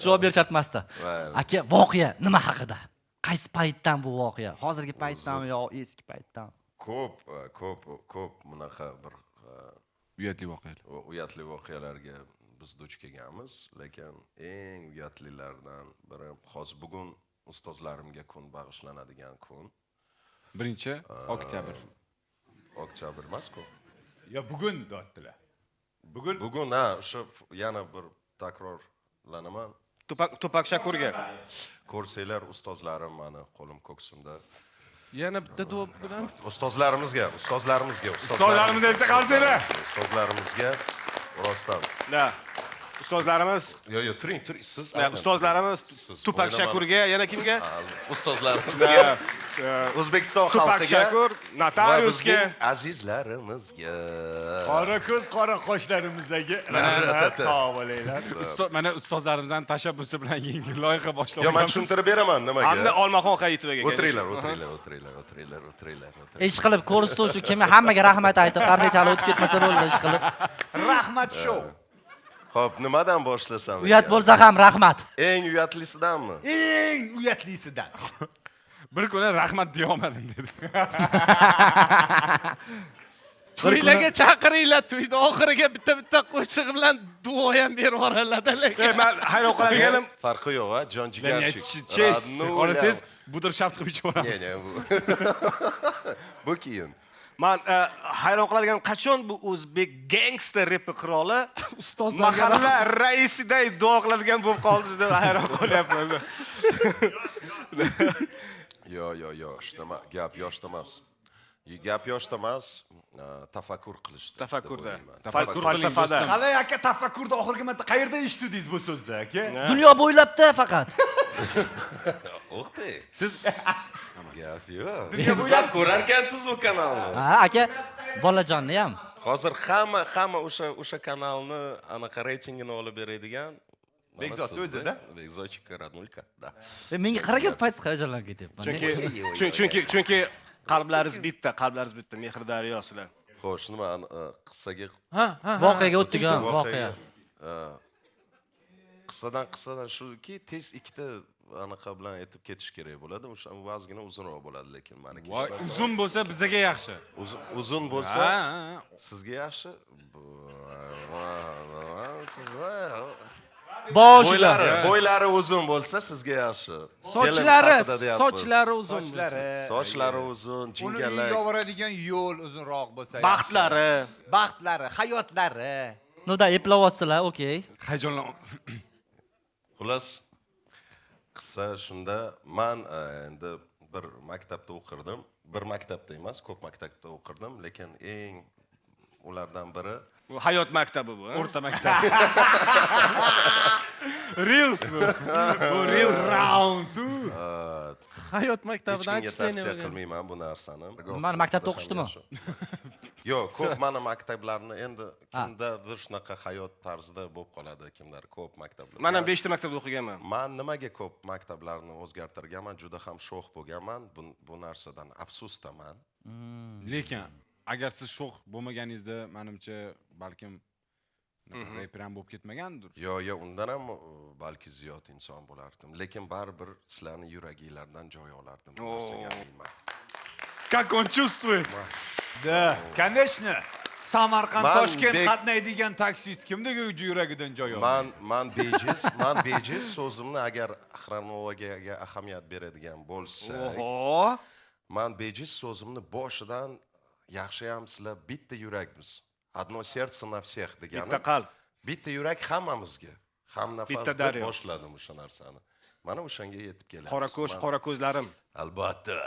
Javob berish shart emasdi. Aka, voqea nima haqida? Qaysi paytdan bu voqea? Hozirgi paytdanmi yo eski paytdan? Ko'p, ko'p, ko'p bunaqa bir Uyatli voqealar. Uyatli voqealarga biz duch kelganmiz, lekin eng uyatlilardan biri hozir bugun ustozlarimga kun bag'ishlanadigan kun. 1 oktyabr. Oktyabr emas-ku. Yo, bugun deyaptilar. Bugun. Bugun, ha, o'sha yana bir takrorlanaman. Tupak Shakurga. Ko'rsanglar ustozlarim mani qo'lim ko'ksimda. Yana bitta duo bilan. Ustozlarimizga, ustozlarimizga, Ustozlarimizga bitta qarsanglar. Ustozlarimizga rostdan. Da. Ustozlarimiz, Yo, yo, turing, turing, siz. da, ustozlarimiz Siz Tupak o'ylamadi. Shakurga, yana kimga? Ustozlarimizga, O'zbekiston Tupak xalqiga Shakur, va notariusga. bizning azizlarimizga. Qora ko'z, qora qoshlarimizga rahmat, sog' bo'linglar. Mana ustozlarimizning tashabbusi bilan yangi loyiha boshlab Yo, men tushuntirib beraman nimaga. Hamda Olmaxon Hayitovaga. O'tiringlar, o'tiringlar, o'tiringlar, o'tiringlar, o'tiringlar, o'tiringlar. Ish qilib ko'rsatuv shu kimi hammaga rahmat aytib, qarsak chalib o'tib ketmasa bo'ldi ish qilib. Rahmat shou. Xo'p, nimadan boshlasam? Uyat ekan? bo'lsa ham rahmat. Eng uyatlisidanmi? Eng uyatlisidan. Bir kuni rahmat deya olmadim dedi. To'ylarga chaqiringlar, to'yda oxiriga bitta bitta qo'shiq bilan duo ham berib yuboradilar lekin. Men hayron qoladiganim Farqi yo'q, ha, jon jigarchik. Chest. Роднуля. Xohlasangiz budir shaft qilib ichib Ne, yuboramiz. ne, bu keyin. Man hayron qoladiganim qachon bu o'zbek gangster repi qiroli Ustozlarga mahalla raisiday duo qiladigan bo'lib qoldi deb hayron qolyapman. Yo, yo, yo, ishlama, gap yoshda emas. Gap yoshda emas, tafakkur qilishda. deb Tafakkurda. o'ylayman. Tafakkur falsafada. Qalay aka, tafakkurda oxirgi marta qayerda eshitdingiz bu so'zni aka? Dunyo bo'ylabda faqat. Uxti. Siz gap yo'q. Siz ham ko'rarkansiz bu kanalni. Ha, aka, bolajonni ham. Hozir hamma o'sha kanalni anaqa reytingini olib beradigan mana Bekzodni sizda. o'zi-da? Bekzodchik роднулька, да. Menga qaragan payt hayajonlanib ketyapman. Chunki qalblaringiz bitta, qalblaringiz bitta, mehr daryo sizlar. Xo'sh, nima qissaga Ha, ha. Voqeaga o'tdik, ha, voqea. Qissadan shuki, tez ikkita anaqa bilan aytib ketish kerak bo'ladi. O'sha ozgina uzunroq bo'ladi, lekin maniki Voy, hech narsa- uzun bo'lsa bizaga yaxshi. Uzun bo'lsa Ha, ha, sizga yaxshi. Siz Boshida. bo'ylari uzun bo'lsa sizga yaxshi. Sochlari, Kelin haqida deyapmiz. sochlari uzun. Sochlari. Sochlari uzun, Uni jingalak. uyga boradigan yo'l uzunroq bo'lsa yaxshi. Baxtlari. Baxtlari, hayotlari. Ну да, eplayapsizlar, okey. Hayajonlanyapmiz. Xullas, qissa shunda, man endi bir maktabda o'qirdim. Bir maktabda emas, ko'p maktabda o'qirdim, lekin eng ulardan biri. Bu hayot maktabi bu, ha? O'rta maktab. Reels bu. Bu reels. Round two. Hayot Hech maktabidan kimga отчисление tavsiya bo'lgan. qilmayman bu narsani. Nimani, maktabda o'qishdimi? Yo'q, ko'p mana maktablarni endi kimdadir shunaqa hayot tarzida bo'lib qoladi, kimlar ko'p maktablar. Man ham 5 ta maktabda o'qiganman. Man nimaga ko'p maktablarni o'zgartirganman, juda ham sho'x bo'lganman. Bu narsadan afsusdaman. Lekin agar siz sho'x bo'lmaganingizda, manimcha, balkim reper ham bo'lib ketmagandir. Yo'q, undan ham balki ziyod inson bo'lardim. Lekin baribir sizlarni yuraginglardan joy olardim. Bu narsaga aminman. Как он чувствует? Да, конечно. Samarqand Toshkent qatnaydigan taksist kimniki yuragidan joy oladi? Man bejiz so'zimni agar xronologiyaga ahamiyat beradigan bo'lsak, Oho. man bejiz so'zimni boshidan yaxshiyam sizlar bitta yurakmiz. Одно сердце на всех degani. Bitta qalb. Bitta yurak hammamizga. Ham nafas Bitta deb daryo. boshladim o'sha narsani. Mana o'shanga yetib kelyapmiz. Qora ko'z, qora ko'zlarim. Albatta.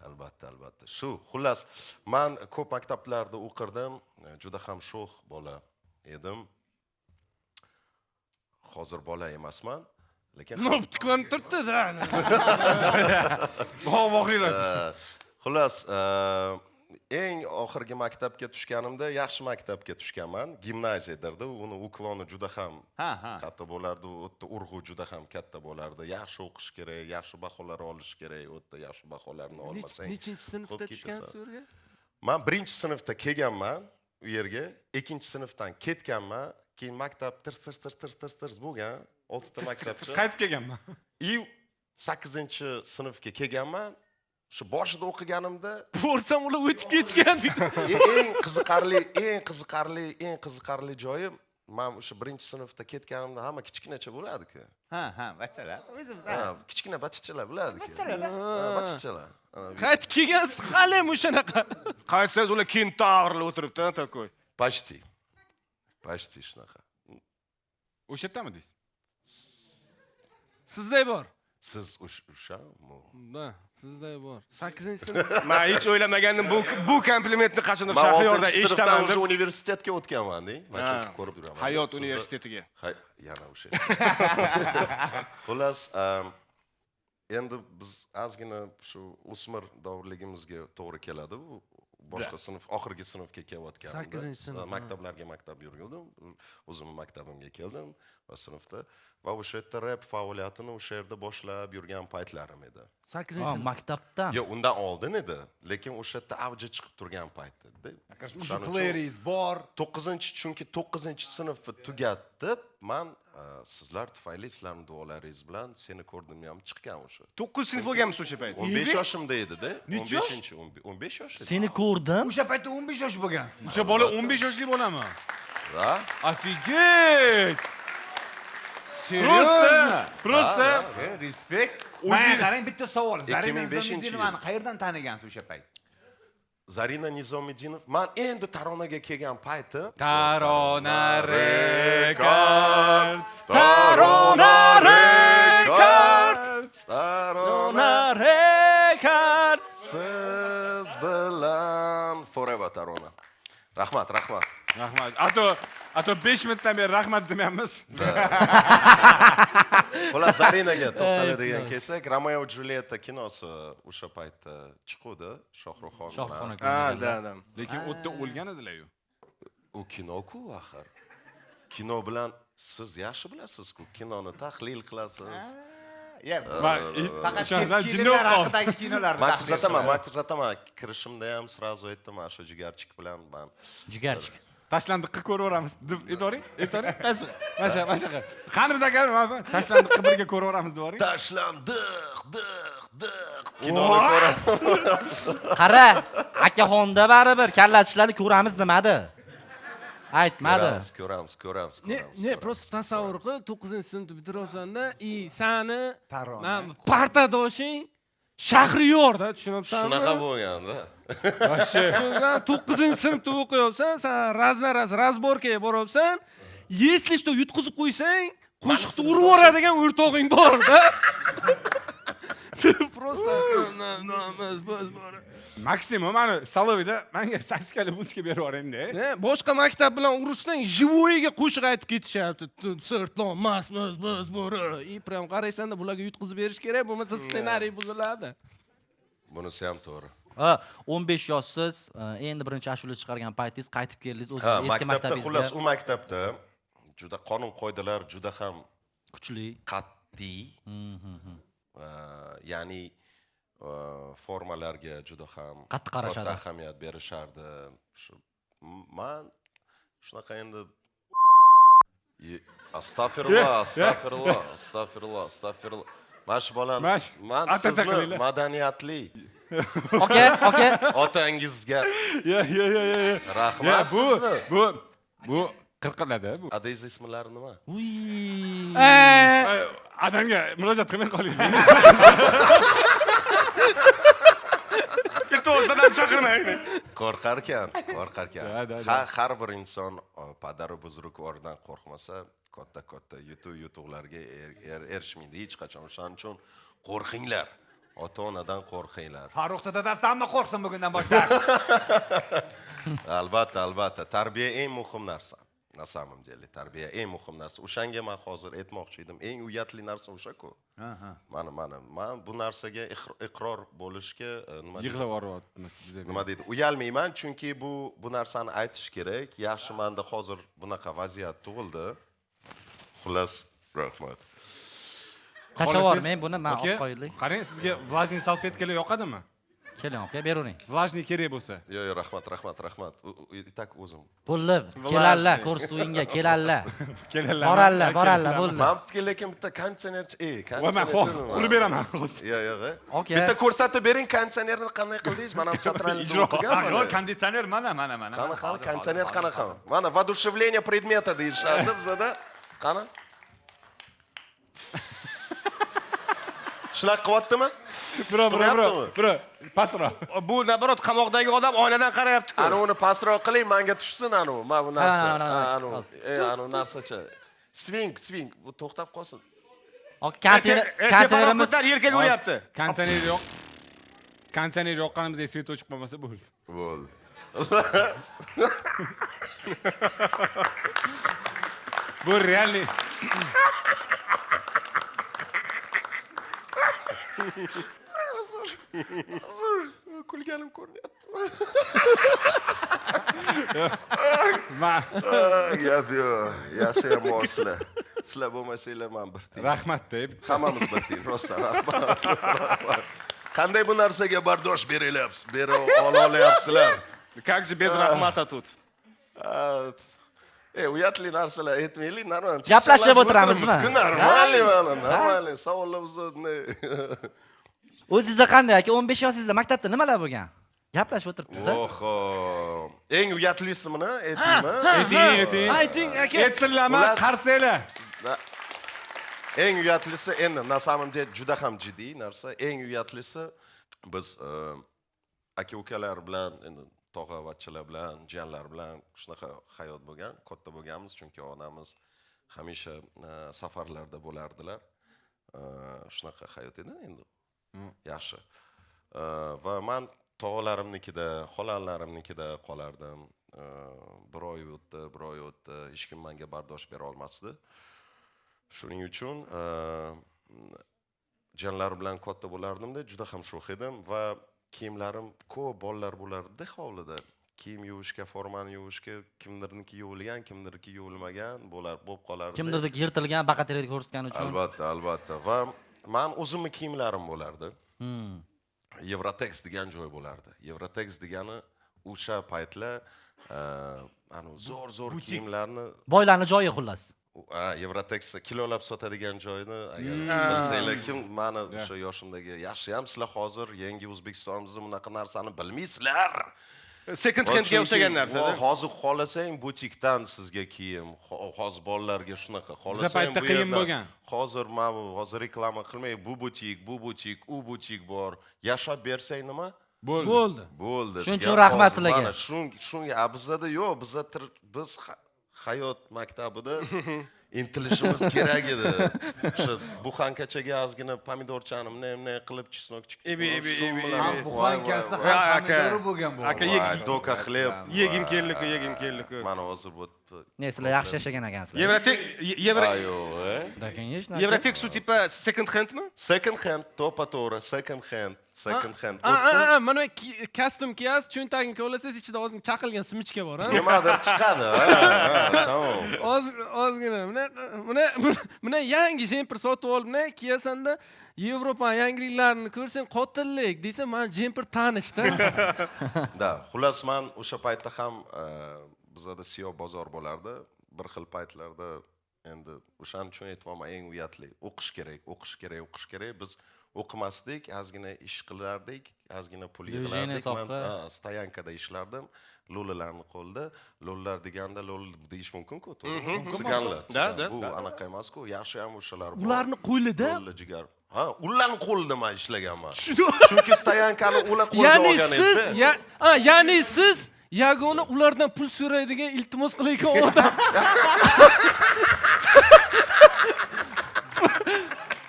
Albatta, albatta. Shu, xullas, man ko'p maktablarda o'qirdim, juda ham sho'x bola edim. Hozir bola emasman, lekin Ну, tiklanib turibdi-da. Bog'-bog'liroq. Xullas, eng oxirgi maktabga tushganimda yaxshi maktabga tushganman. Gimnaziya derdi. Uni уклон i juda ham Ha, ha. katta bo'lardi, u yerda urg'u juda ham katta bo'lardi. Yaxshi o'qish kerak, yaxshi baholar olish kerak, u yerda yaxshi baholarni olmasang, Nechinchi sinfda qolib ketasan. tushgansiz u yerga? Man birinchi sinfda kelganman u yerga, ikkinchi sinfdan ketganman, keyin maktab tirs tirs tirs tirs tirs tirs bo'lgan, oltita maktabcha. Qaytib kelganman. И sakkizinchi sinfga kelganman. Shu boshida o'qiganimda Borsam ular o'tib ketgan deydi. Eng qiziqarli joyi, man o'sha birinchi sinfda ketganimda hamma kichkinacha bo'ladi-ku. Ha, bachalar. O'zimiz. Ha, kichkina bachachalar bo'ladi-ku. Bachachalar. Ha, bachachalar. Ha, Qaytib kelgansiz hali ham o'shanaqa. Qaytsangiz ular kentavrlar o'tiribdi, такой. Почти. Почти shunaqa. O'sha yerdami deysiz? Sizday bor. Siz o'shami? Da, sizday bor. 8-sinf. Man hech o'ylamagandim bu komplimentni qachondir Man Shahriyordan 6-sinfdan eshitaman уже deb. universitetga o'tganman, deng. Man Ha. chunki ko'rib yuraman. Hayot universitetiga. Hay, yana o'sha. Xullas, endi biz ozgina shu o'smir davrligimizga to'g'ri keladi. Bu boshqa sinf, oxirgi sinfga kelayotganimda. Sakkizinchi sinf, ha. Maktablarga maktab yurgandim. O'zimni maktabimga keldim va sinfda va o'sha yerda rep faoliyatini o'sha yerda boshlab yurgan paytlarim edi. 8-sinf. Maktabdan. Yo'q, undan oldin edi, lekin o'sha yerda avji chiqib turgan payt edi. O'sha O'shaning uchun playeringiz bor. To'qqizinchi, chunki 9-sinfni tugatib, man sizlar tufayli, sizlarning duolaringiz bilan seni ko'rdim ham chiqqan o'sha. 9 sinf bo'lganmiz o'sha payt. 15 yoshimda edi-da. Necha yosh? 15-inchi, 15 yosh edi. Seni ko'rdim. O'sha paytda 15 yosh bo'lgansizmi? O'sha bola 15 yoshli bolami? Ha? Офигеть! Серьезно? Просто Респект. Menga qarang, bitta savol. Zarina 2005 yil. Nizomiddinovani qayerdan tanigansiz o'sha payt? Zarina Nizomiddinov, man endi Taronaga kelgan payti. Tarona Records. Tarona Records. Tarona Records. Siz bilan forever Tarona. Rahmat, rahmat. Rahmat. Ato 5 minutdan beri rahmat demayapmiz. Xullas, Zarinaga to'xtaladigan kelsak, Romeo Julietta kinosi o'sha paytda chiquvdi, Shohruxxon Shohruxxon bilan. aka. Ha, да, да. Lekin u yerda o'lgan edilar-yu. U kino-ku axir. Kino bilan siz yaxshi bilasiz-ku, kinoni tahlil qilasiz. Ya, Man faqat ishonasam jinni kelinlar bo'lib qoldim. haqidagi kinolarni Man tahlil kuzataman, qiladi. man kuzataman. Kirishimda ham сразу aytdim, mana shu jigarchik bilan man Jigarchik. Tashlandiqqa ko'raveramiz deb aytoring, aytoring. Qaysi? Mana shu, mana shunaqa. Qani biz aka, mana tashlandiqqa birga ko'raveramiz deb yuboring. Tashlandiq, diq, diq. Kinoni ko'ramiz. Qara, akaxonda baribir kallasi ishladi, ko'ramiz nimadi? Aytmadi. Ko'ramiz, ko'ramiz, ko'ramiz, Не, ko'ramiz. не, ko'ramiz, просто tasavvur ko'ramiz. qil, 9-sinfni bitiryapsanda и sani Tarona. man partadoshing Shahriyorda, tushunyapsanmi? Shunaqa bo'lganda. Вообще. Sen 9-sinfda o'qiyapsan, san разно раз разборка ga boryapsan. Если что yutqizib qo'ysang, qo'shiqni urib yuboradigan o'rtog'ing bor-da. Просто Maksimum mana столовый da manga sosiskali булочка berib yuboringda. Boshqa maktab bilan urushsang, живой ga qo'shiq aytib ketishyapti. Sirtlon masmiz biz bo'ri. И прям qaraysanda, bularga yutqizib berish kerak, bo'lmasa ssenariy buziladi. Bunisi ham to'g'ri. Ha, 15 yoshsiz, endi birinchi ashula chiqargan paytingiz, qaytib keldingiz Ha, o'zingiz eski maktabda, maktabingizga. Xullas, u maktabda juda qonun qoidalar juda ham Kuchli. qat'iy. Ya'ni formalarga juda ham Qattiq qarashadi. Katta ahamiyat berishardi. Shu man shunaqa endi. Astag'firulloh, astag'firulloh, astag'firulloh, astag'firulloh. Mana shu bolani man Atata sizni qilinglar. Madaniyatli Aka, aka, otangizga Yo, yo, yo, yo, yo. rahmat Bu sizni. Bu qirqiladi bu. Adangiz ismlari nima? Uy. Ay, adamga murojaat qilmay qoling. Iltimos, dadam chaqirmang. Qo'rqarkan, qo'rqarkan. Да, да, Ha, har bir inson padaru buzrukvordan qo'rqmasa, katta katta yutuqlarga erishmaydi hech qachon. O'shaning uchun qo'rqinglar. Ota onadan qo'rqinglar. Farruxni dadasidan hamma qo'rqsin bugundan boshlab. Albatta, albatta. Tarbiya eng muhim narsa. На самом деле, tarbiya eng muhim narsa. O'shanga man hozir aytmoqchi edim. Eng uyatli narsa o'sha-ku. Mana, mana, man bu narsaga iqror bo'lishga nima deydi? Yig'lab yuboryapmiz biza. Nima deydi? Uyalmayman, chunki bu narsani aytish kerak. Yaxshi, menda hozir bunaqa vaziyat tug'ildi. Xullas, rahmat. Tashlab yubormang buni, man Aka, olib qo'yaylik. qarang, sizga влажный salfetkalar yoqadimi? Keling, aka, beravering. Влажный kerak bo'lsa. Yo'q, yo'q, rahmat, rahmat, rahmat. И так o'zim. Bo'ldi, kelallar ko'rsatuvingga, kelallar. Kelallar. Borallar, borallar, bo'ldi. Man bitta, lekin bitta konditsionerchi, Va man konditsionerchi. qurib beraman. Yo'q, yo'q. Aka. Bitta ko'rsatib bering, konditsionerni qanday qildingiz? Man ham teatralda Ijro. Ha, o'qiganman. yo'q, konditsioner mana, mana, mana. Qani, qani, Hozir, konditsioner hozir, qanaqa? hozir. Mana воодушевление предмета deyishadi bizada. Qani? Shunaqa qilyaptimi? Bro, bro, bro. Turyaptimi? Bro, pastroq. Bu наоборот, qamoqdagi odam oynadan qarayapti-ku. Ana uni pastroq qiling, manga tushsin anu, mana bu narsa. Ha, ha, ha, Ha, anu, anu narsacha. Swing, swing, bu to'xtab qolsin. Aka, konditsioner, Teparoq konditsionerimiz ko'tar, yelkaga uryapti. Konditsioner yo'q. Konditsioner yoqqanimizda свет o'chib qolmasa bo'ldi. Bo'ldi. Bu реальный. Kulganim ko'rinyapti. Ma Gap yo'q. Yaxshi ham borsizlar. Sizlar bo'lmasanglar man bir tiyin. rahmat deb. Hammamiz bir tiyin, rostdan rahmat. Rahmat. Qanday bu narsaga bardosh berilyapsiz? Bera ola olyapsizlar. Как же без rahmata тут? Uyatli narsalar aytmaylik, normal. Gaplashib o'tiramizmi? O'tiramizku, нормальный mana, нормальный. Savollar bizni O'zingizda qanday, aka? 15 yoshingizda maktabda nimalar bo'lgan? Gaplashib o'tiribmiz-da. Oho. Eng uyatlisimini aytaymi? Ayting, ayting. Ayting, aka. Aytsinlarmi? Xullas- Qarsanglar. Eng uyatlisi endi на самом деле juda ham jiddiy narsa. Eng uyatlisi biz aka ukalar bilan, endi tog'a vachchalar bilan, jiyanlar bilan shunaqa hayot bo'lgan, katta bo'lganmiz, chunki onamiz hamisha safarlarda bo'lardilar. Shunaqa hayot edi endi. Yaxshi. Va man tog'alarimnikida, xolalarimnikida qolardim. Bir oy o'tdi, bir oy o'tdi, hech kim menga bardosh bera olmasdi. Shuning uchun jiyanlar bilan katta bo'lardimda, juda ham sho'x edim va kiyimlarim ko'p bolalar bo'lardi hovlida. Kiyim yuvishga, formani yuvishga kimdirniki yuvilgan, kimdirniki yuvilmagan bo'lar, bo'lib qolardi. Kimdirniki yirtilgan, baqaterga ko'rsatgani uchun. Albatta, albatta. Va men o'zimni kiyimlarim bo'lardi. Yevrotex degan joy bo'lardi. Yevrotex degani o'sha paytlar anu zo'r-zo'r kiyimlarni Boylarning joyi xullas. Ha, Yevrotex kilolab sotadigan joyni agar bilsanglar, kim mani o'sha yoshimdagi yaxshi ham sizlar hozir yangi O'zbekistonimizda bunaqa narsani bilmaysizlar. Second handga Chunki o'xshagan narsa. Hozir xohlasang butikdan sizga kiyim, hozir bolalarga shunaqa xohlasang paytda bu qiyin yerdan. bo'lgan. Hozir mana bu hozir reklama qilmay, bu butik, bu butik, u butik bor. Yashab bersang nima? Bo'ldi. Bo'ldi. Bo'ldi. Shuning uchun degan rahmat hozir sizlarga. Mana shunga bizada yo'q, biza biz hayot maktabida Intilishimiz kerak edi. O'sha buxankachaga ozgina pomidorchani bunday bunday qilib, чеснок chik. Ebi, ebi, ebi, Ham ebi. buxankasi, Voy, ham aka. pomidori bo'lgan bu. Aka, Doka хлеб. Yegim keldi-ku, yegim keldi-ku. Mana hozir bu Ne, sizlar yaxshi yashagan ekansizlar. Yevrotek, Yevro Yo'q, e? Да, конечно. aka. Yevrotek su типа second handmi? Second hand, to'ppa to'g'ri, second hand, second hand. A, a, a, mana kostyum kiyasiz, cho'ntagini kovlasangiz, ichida ozgina chaqilgan симочка bor, ha? Nimadir chiqadi, ha, tamom. Oz ozgina mana mana yangi jemper sotib olib, bunday kiyasanda, Yevropa yangiliklarini ko'rsang, qotillik deysan, mana jemper tanishda. Да, xullas, man o'sha paytda ham bizada siyoh bozor bo'lardi. Bir xil paytlarda endi o'shaning uchun aytyapman, eng uyatli. O'qish kerak, o'qish kerak, o'qish kerak. Biz o'qimasdik, ozgina ish qilardik, ozgina pul Движение yig'lardik. Man soqqa. Ha, стоянка da ishlardim. Lo'lilarni qo'lida. Lo'lilar deganda lo'li deyish mumkin-ku, to'g'rimi? Siganlar. Да, да, Bu да. anaqa emas-ku, yaxshi ham o'shalar bor. Ularni qo'lida. Lo'li jigar. Ha, ularni qo'lida man ishlaganman. Chunki стоянка ni ular qo'lga Ya'ni olgan siz edi. ya, a, ya'ni siz yagona ulardan pul so'raydigan, iltimos qilayotgan odam.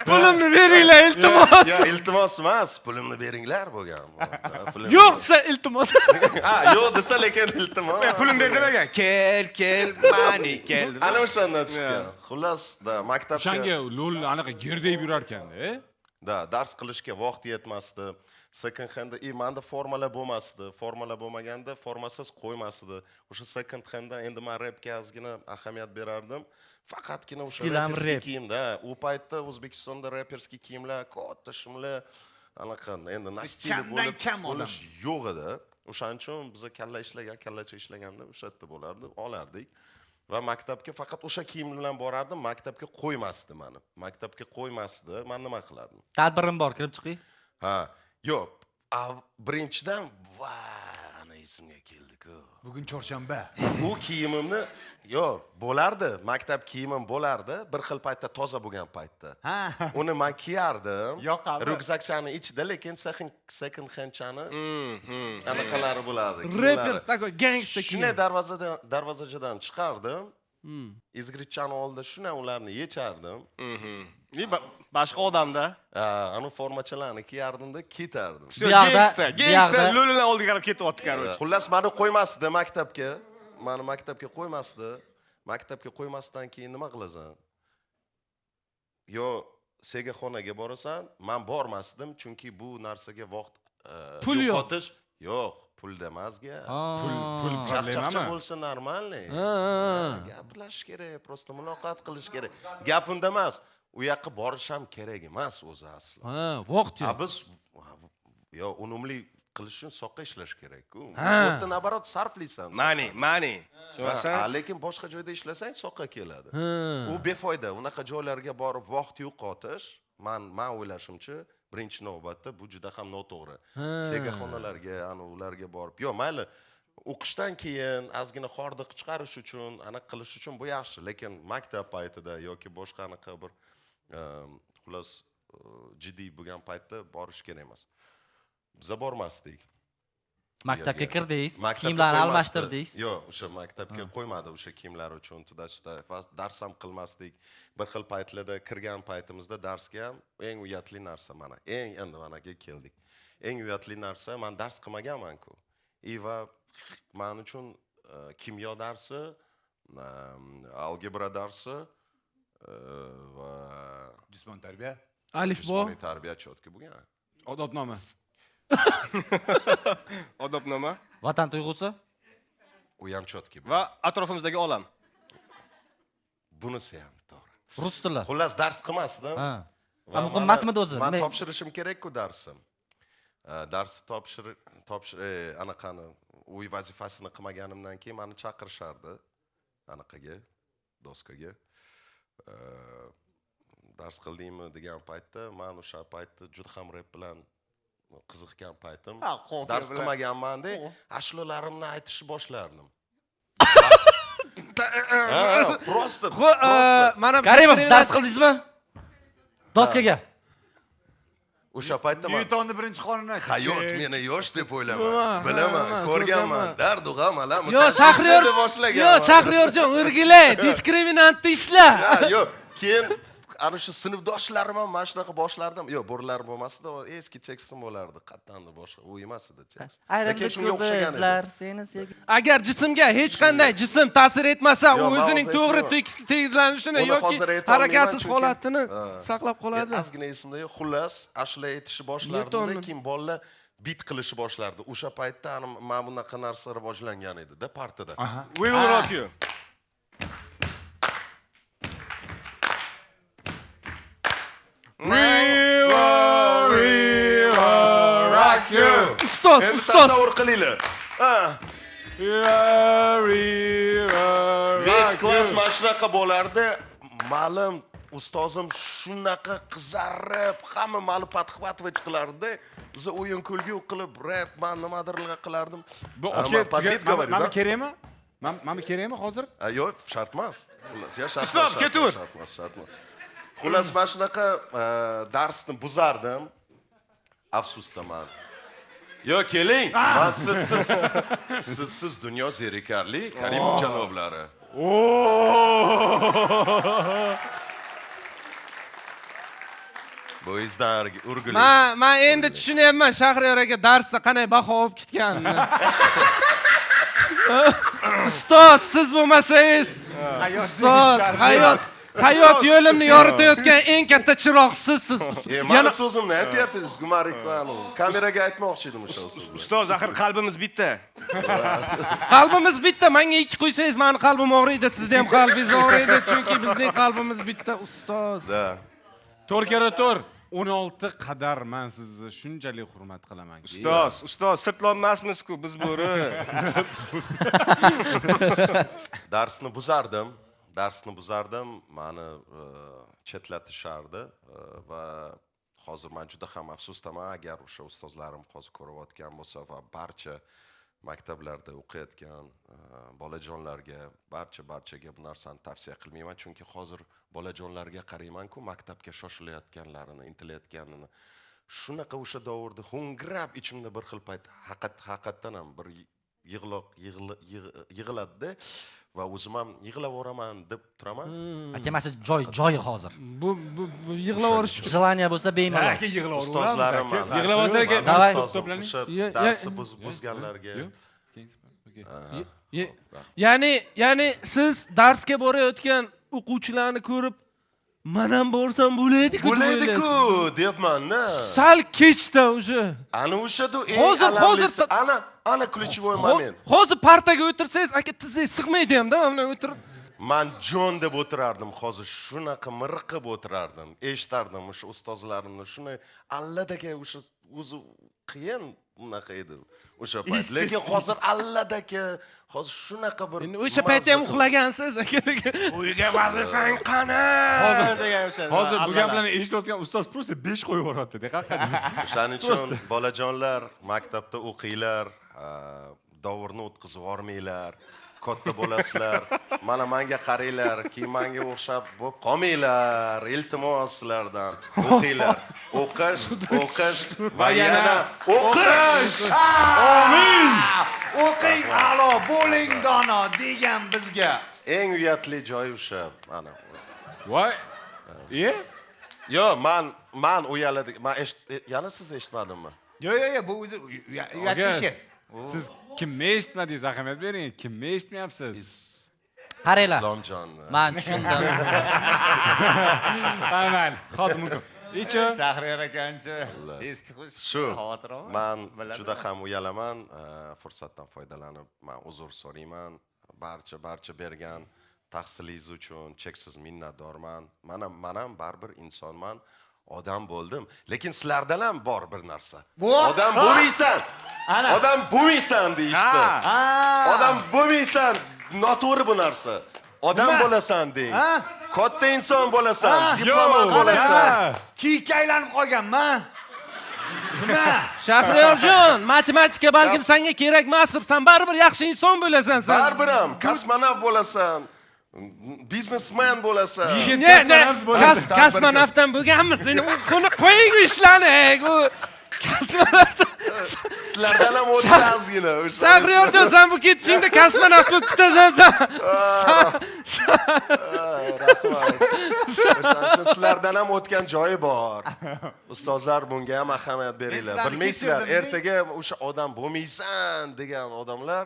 Pulimni beringlar, iltimos. Ya, iltimos emas, pulimni beringlar bo'lgan. Ha, Yo'q desa iltimos. Ha, yo'q desa lekin iltimos. Pulim ber demagan. Kel, kel, mani kel. Ana o'shandan chiqqan. Xullas, да, maktabga O'shanga lo'l anaqa gerdayib yurarkanda. Да, dars qilishga vaqt yetmasdi. Second handda и manda formalar bo'lmasdi. Formalar bo'lmaganda formasiz qo'ymasdi. O'sha second handda endi man repga ozgina ahamiyat berardim. Faqatgina o'sha Stil ham рэперский rep. kiyimda. U paytda O'zbekistonda рэперский kiyimlar, katta shimlar, anaqa endi на стиле Kamdan bo'lib kam odam. bo'lish yo'q edi. O'shaning uchun biza kalla ishlagan, kallacha ishlaganda o'sha yerda bo'lardi, olardik. Va maktabga faqat o'sha kiyim bilan borardim, maktabga qo'ymasdi mani. Maktabga qo'ymasdi. Man nima qilardim? Tadbirim bor, kirib chiqing. Ha, yo'q. Birinchidan, va, ana esimga keldi-ku. Bugun chorshanba. U kiyimimni, yo'q, bo'lardi, maktab kiyimim bo'lardi, bir xil paytda toza bo'lgan paytda. Uni man kiyardim. Yoqadi. Ryukzakchani ichida, lekin second handchani anaqalari bo'ladi. Kiyimlari. Rappers такой gangsta kiyim. Shunday darvozadan darvozachadan chiqardim. Изгородь chani oldida shunday ularni yechardim. И boshqa odamda. Ha, anu formachalarni kiyardimda ketardim. Всё, Bu yoqda- gangsta, bu gangsta yoqda- lo'lilar oldiga qarab ketyapti, короче. Xullas, mani qo'ymasdi maktabga. Mani maktabga qo'ymasdi. Maktabga qo'ymasdan keyin nima qilasan? Yo segaxonaga borasan, man bormasdim, chunki bu narsaga vaqt Pul yo'q. yo'qotish yo'q, pulda emas gap. Pul Chaqchaqcha problemami? bo'lsa нормальный. Ha, ha, ha. Gaplashish kerak, просто muloqot qilish kerak. Gap unda emas. U yoqqa borish ham kerak emas o'zi asli. Ha, vaqt A yo'q. biz yo unumli qilish uchun soqqa ishlash kerak-ku. Ha. Bu yerda наоборот sarflaysan. Money, money. Ha, Tushunyapsan? lekin boshqa joyda ishlasang soqqa keladi. Ha. U befoyda, unaqa joylarga borib vaqt yo'qotish, man o'ylashimcha, birinchi navbatda bu juda ham noto'g'ri. Ha. Segaxonalarga, ana ularga borib, yo mayli, o'qishdan keyin ozgina hordiq chiqarish uchun, anaqa qilish uchun bu yaxshi, lekin maktab paytida yoki boshqa anaqa bir xullas jiddiy bo'lgan paytda borish kerak emas. Biza bormasdik. Maktabga Yerga. kirdingiz, Maktabga kiyimlarni qo'ymasdi. almashtirdingiz. Yo'q, o'sha maktabga qo'ymadi o'sha kiyimlar uchun туда-сюда. Va dars ham qilmasdik. Bir xil paytlarda kirgan paytimizda darsga ham eng uyatli narsa mana. Eng endi managa keldik. Eng uyatli narsa, man dars qilmaganman-ku. И va man uchun kimyo darsi, algebra darsi va Jismoniy tarbiya. Alifbo. Jismoniy tarbiya чётко bo'lgan. Odobnoma. Odobnoma Vatan tuyg'usi? U ham чётко bo'lgan. Va atrofimizdagi olam. Bunisi ham to'g'ri. Rus tili. Xullas, dars qilmasdim. Ha. Va Ha, muhim emasmidi o'zi? Man topshirishim kerak-ku darsim. Darsni topshir topshir anaqani uy vazifasini qilmaganimdan keyin mani chaqirishardi anaqaga, doskaga. Dars qildingmi degan paytda man o'sha paytda juda ham rep bilan qiziqgan paytim. Ha, qofiya Dars bilan. qilmaganman-da, ashulalarimni aytishni boshlardim. Ha, просто, просто. Mana Karimov, dars qildingizmi? Doskaga. O'sha paytda man Nyutonni birinchi qonuni aytdi. Hayot meni yosh deb o'ylaman. Ha, Bilaman, ha, ko'rganman. ko'rganman. Dardu g'am alam. Yo, Shahriyor, deb boshlaganman. yo, Shahriyorjon, o'rgilay, diskriminantni ishla. Ha, yo'q, keyin ana shu sinfdoshlarim ham mana shunaqa boshlardim. Yo'q, bo'rilar bo'lmasdi, o eski tekstim bo'lardi. Qattandir boshqa, u emas edi tekst. Lekin Ayrıldık shunga o'xshagan edi. bizlar seni sevgi. Agar jismga hech qanday jism ta'sir etmasa, u Yo'q, man o'zining hozir to'g'ri esimda- tekislanishini Uni yoki hozir aytolmayman, harakatsiz chunki- holatini Ha. saqlab qoladi. Ozgina esimda yo'q. Xullas, ashula aytishni boshlardim, Nyutonni. keyin bolalar bit qilishni boshlardi. O'sha paytda ana mana bunaqa narsa rivojlangan edi-da partada. We will rock you. Rock you. Ustoz, Endi ustoz. tasavvur qilinglar. Ha. Весь класс mana shunaqa bo'lardi. Ma'lum ustozim shunaqa qizarib, hamma mani подхватывать qilardi. Biz o'yin kulgi qilib, rap, man nimadirlar qilardim. Bu Ha, aka man под бит говорю, mana да? kerakmi? Mana kerakmi hozir? Ha, yo'q, shart emas. Xullas, ya shart Islom, emas, shart ketaver. emas, shart emas, shart emas. Xullas, mana shunaqa darsni buzardim. Afsusdaman. Yo, keling. Man sizsiz sizsiz dunyo zerikarli, Karimov janoblari. Bu izdan urgulik. Man endi tushunyapman Shahriyor aka darsda qanday baho olib ketganini. Ustoz, siz bo'lmasangiz, ustoz, hayot yo'limni yoritayotgan eng katta chiroq sizsiz. E, mani so'zimni aytyapsiz, Gumar Ikmanov. Kameraga aytmoqchi edim o'sha so'zni. Ustoz, axir qalbimiz bitta. Qalbimiz bitta, menga ikki qo'ysangiz mani qalbim og'riydi, sizni ham qalbingiz og'riydi, chunki bizning qalbimiz bitta, ustoz. Da. To'rt karra to'rt. 16 qadar man sizni shunchalik hurmat qilamanki. Ustoz, ustoz, sirtlonmasmiz-ku biz bo'ri. Darsni buzardim. Darsni buzardim, mani chetlatishardi va hozir man juda ham afsusdaman, agar o'sha ustozlarim hozir ko'rayotgan bo'lsa va barcha maktablarda o'qiyotgan bolajonlarga, barchaga bu narsani tavsiya qilmayman, chunki hozir bolajonlarga qarayman-ku, maktabga shoshilayotganlarini, intilayotganini. Shunaqa o'sha davrda ho'ngrab ichimda bir xil payt haqiqatdan ham bir yig'iladi va o'zim ham yig'laveraman deb turaman. Aka, mana shu joyi hozir. Bu yig'laverish Желание bo'lsa bemalol. Aka yig'laveramiz. Ustozlarim mani. Yig'lab olsa aka, Давай. Ustozim to'planing. o'sha darsni buzganlarga. Yo'q. Okey. Ya'ni siz darsga borayotgan o'quvchilarni ko'rib, man ham borsam bo'ladi-ku deb Bo'ladi-ku o'ylaysiz. deyapman-da. Sal kechda o'sha. Ana o'shada eng Hozir alamlisi, ana ключевой moment. Hozir partaga o'tirsangiz, aka tizzingiz sig'maydi hamda, mana o'tirib. Man jon deb o'tirardim, hozir shunaqa miriqib o'tirardim. Eshitardim o'sha ustozlarimni, shuni alladaka o'sha o'zi qiyin unaqa edi o'sha payt. Lekin hozir alladaka, hozir shunaqa bir Endi o'sha paytda ham mazza qilib- uxlagansiz aka. Uyga vazifang qani? Degan o'sha. Hozir bu gaplarni eshitayotgan ustoz просто 5 qo'yib yuboryapti, haqiqatdan. O'shaning uchun bolajonlar maktabda o'qinglar, davrni o'tkazib yubormanglar, katta bo'lasizlar. Mana menga qaranglar, keyin menga o'xshab bo'lib qolmanglar. Iltimos sizlardan. O'qinglar. O'qish, o'qish va yana o'qish. Amin. O'qing a'lo, bo'ling dono degan bizga. Eng uyatli joyi o'sha. Mana. Voy. E? Yo, man uyaladi. Man yana siz eshitmadingmi? Yo'q, yo'q, yo'q, bu o'zi uyatli ishi. Siz kimni eshitmadingiz? Ahamiyat bering. Kimni eshitmayapsiz? Qaranglar. Islomjonni. Man tushundim. Ha, mayli. Hozir mumkin. Ichi. Shahriyor akanchi eski xush Shu. xavotir olma. Man Biladi. juda ham uyalaman. Fursatdan foydalanib man uzr so'rayman. Barcha bergan tahsilingiz uchun cheksiz minnatdorman. Man ham baribir insonman. Odam bo'ldim. Lekin sizlardan ham bor bir narsa. Odam bo'lmaysan. Odam bo'lmaysan deyishdi. Odam bo'lmaysan. Noto'g'ri bu narsa. Odam bo'lasan deng. Katta inson bo'lasan, diplomat bo'lasan. Kiyikka aylanib qolganman. Nima? Shahriyorjon, matematika balkim senga kerak emasdir. Sen baribir yaxshi inson bo'lasan sen. Baribir ham kosmonavt bo'lasan. Biznesmen bo'lasan. Yigit Ne, ne, kosmonavt bo'ladi. Kosmonavtdan bo'lganmiz. Endi uni qo'ying u ishlarni. U kosmonavt. Sizlardan ham o'tdi ozgina. Shahriyorjon, sen bu ketishingda kosmonavt bo'lib ketasan. Rahmat. O'shaning uchun sizlardan ham o'tgan joyi bor. Ustozlar, bunga ham ahamiyat beringlar. Sizlarni Bilmaysizlar, kechirdim, ertaga o'sha odam bo'lmaysan degan odamlar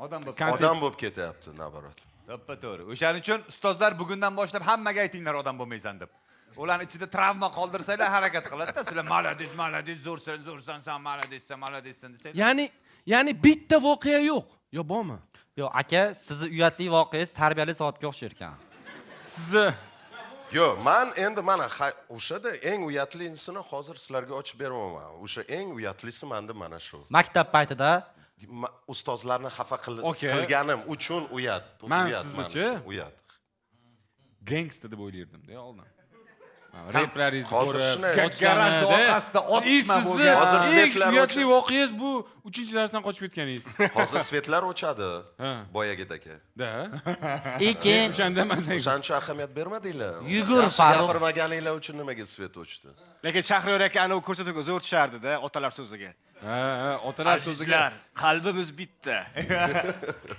Odam bo'lib odam bo'lib ketyapti, наоборот. To'ppa to'g'ri. O'shaning uchun ustozlar, bugundan boshlab hammaga aytinglar odam bo'lmaysan deb. Ularni ichida travma qoldirsanglar, harakat qiladi-da. Sizlar молодец, молодец, zo'rsan, zo'rsan, san молодец san, молодец san desanglar. Ya'ni bitta voqea yo'q. Yo bormi? Yo'q, aka, sizni uyatli voqeangiz tarbiyali soatga o'xshar ekan. Sizni Yo'q, man endi mana o'shada eng uyatlisini hozir sizlarga ochib bermayman. O'sha eng uyatlisi menda mana shu. Maktab paytida Ustozlarni xafa Okey. qilganim uchun uyat. Man Uyat sizni-chi? man uchun, uyat. Gangsta deb o'ylardim-da oldin. Replaringizni Hozir ko'rib, shunday. Garajda orqasida otishma bo'lgan. Hozir Eng svetlar uyatli voqeangiz bu 3-darsdan qochib ketganingiz. Hozir свет lar o'chadi. Ha. Boyagidagi. Da. И keyin O'shanda man senga O'shaning uchun ahamiyat bermadinglar. Yugur, Yaxshi Farruh. gapirmaganinglar uchun nimaga свет o'chdi? Lekin Shahriyor aka anavi ko'rsatuvga zo'r tushardida, otalar so'ziga. Ha, otalar so'ziga. Azizlar, qalbimiz bitta.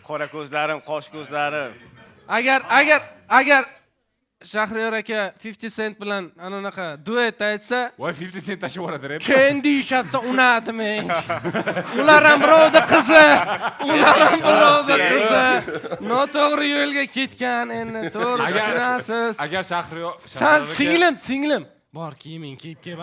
Qora ko'zlarim, qosh ko'zlarim. Agar Shahriyor aka 50 Cent bilan ana unaqa duet aytsa, Voy, 50 Cent tashlab yuboradi rep. keyin deyishatsa unadimi? Ular ham birovni qizi. Ular ham birovni qizi. Noto'g'ri yo'lga ketgan endi, to'g'ri tushunasiz. Agar Shahriyor San Shahriyor aka- singlim, singlim. Bor kiyiming kiyib kel.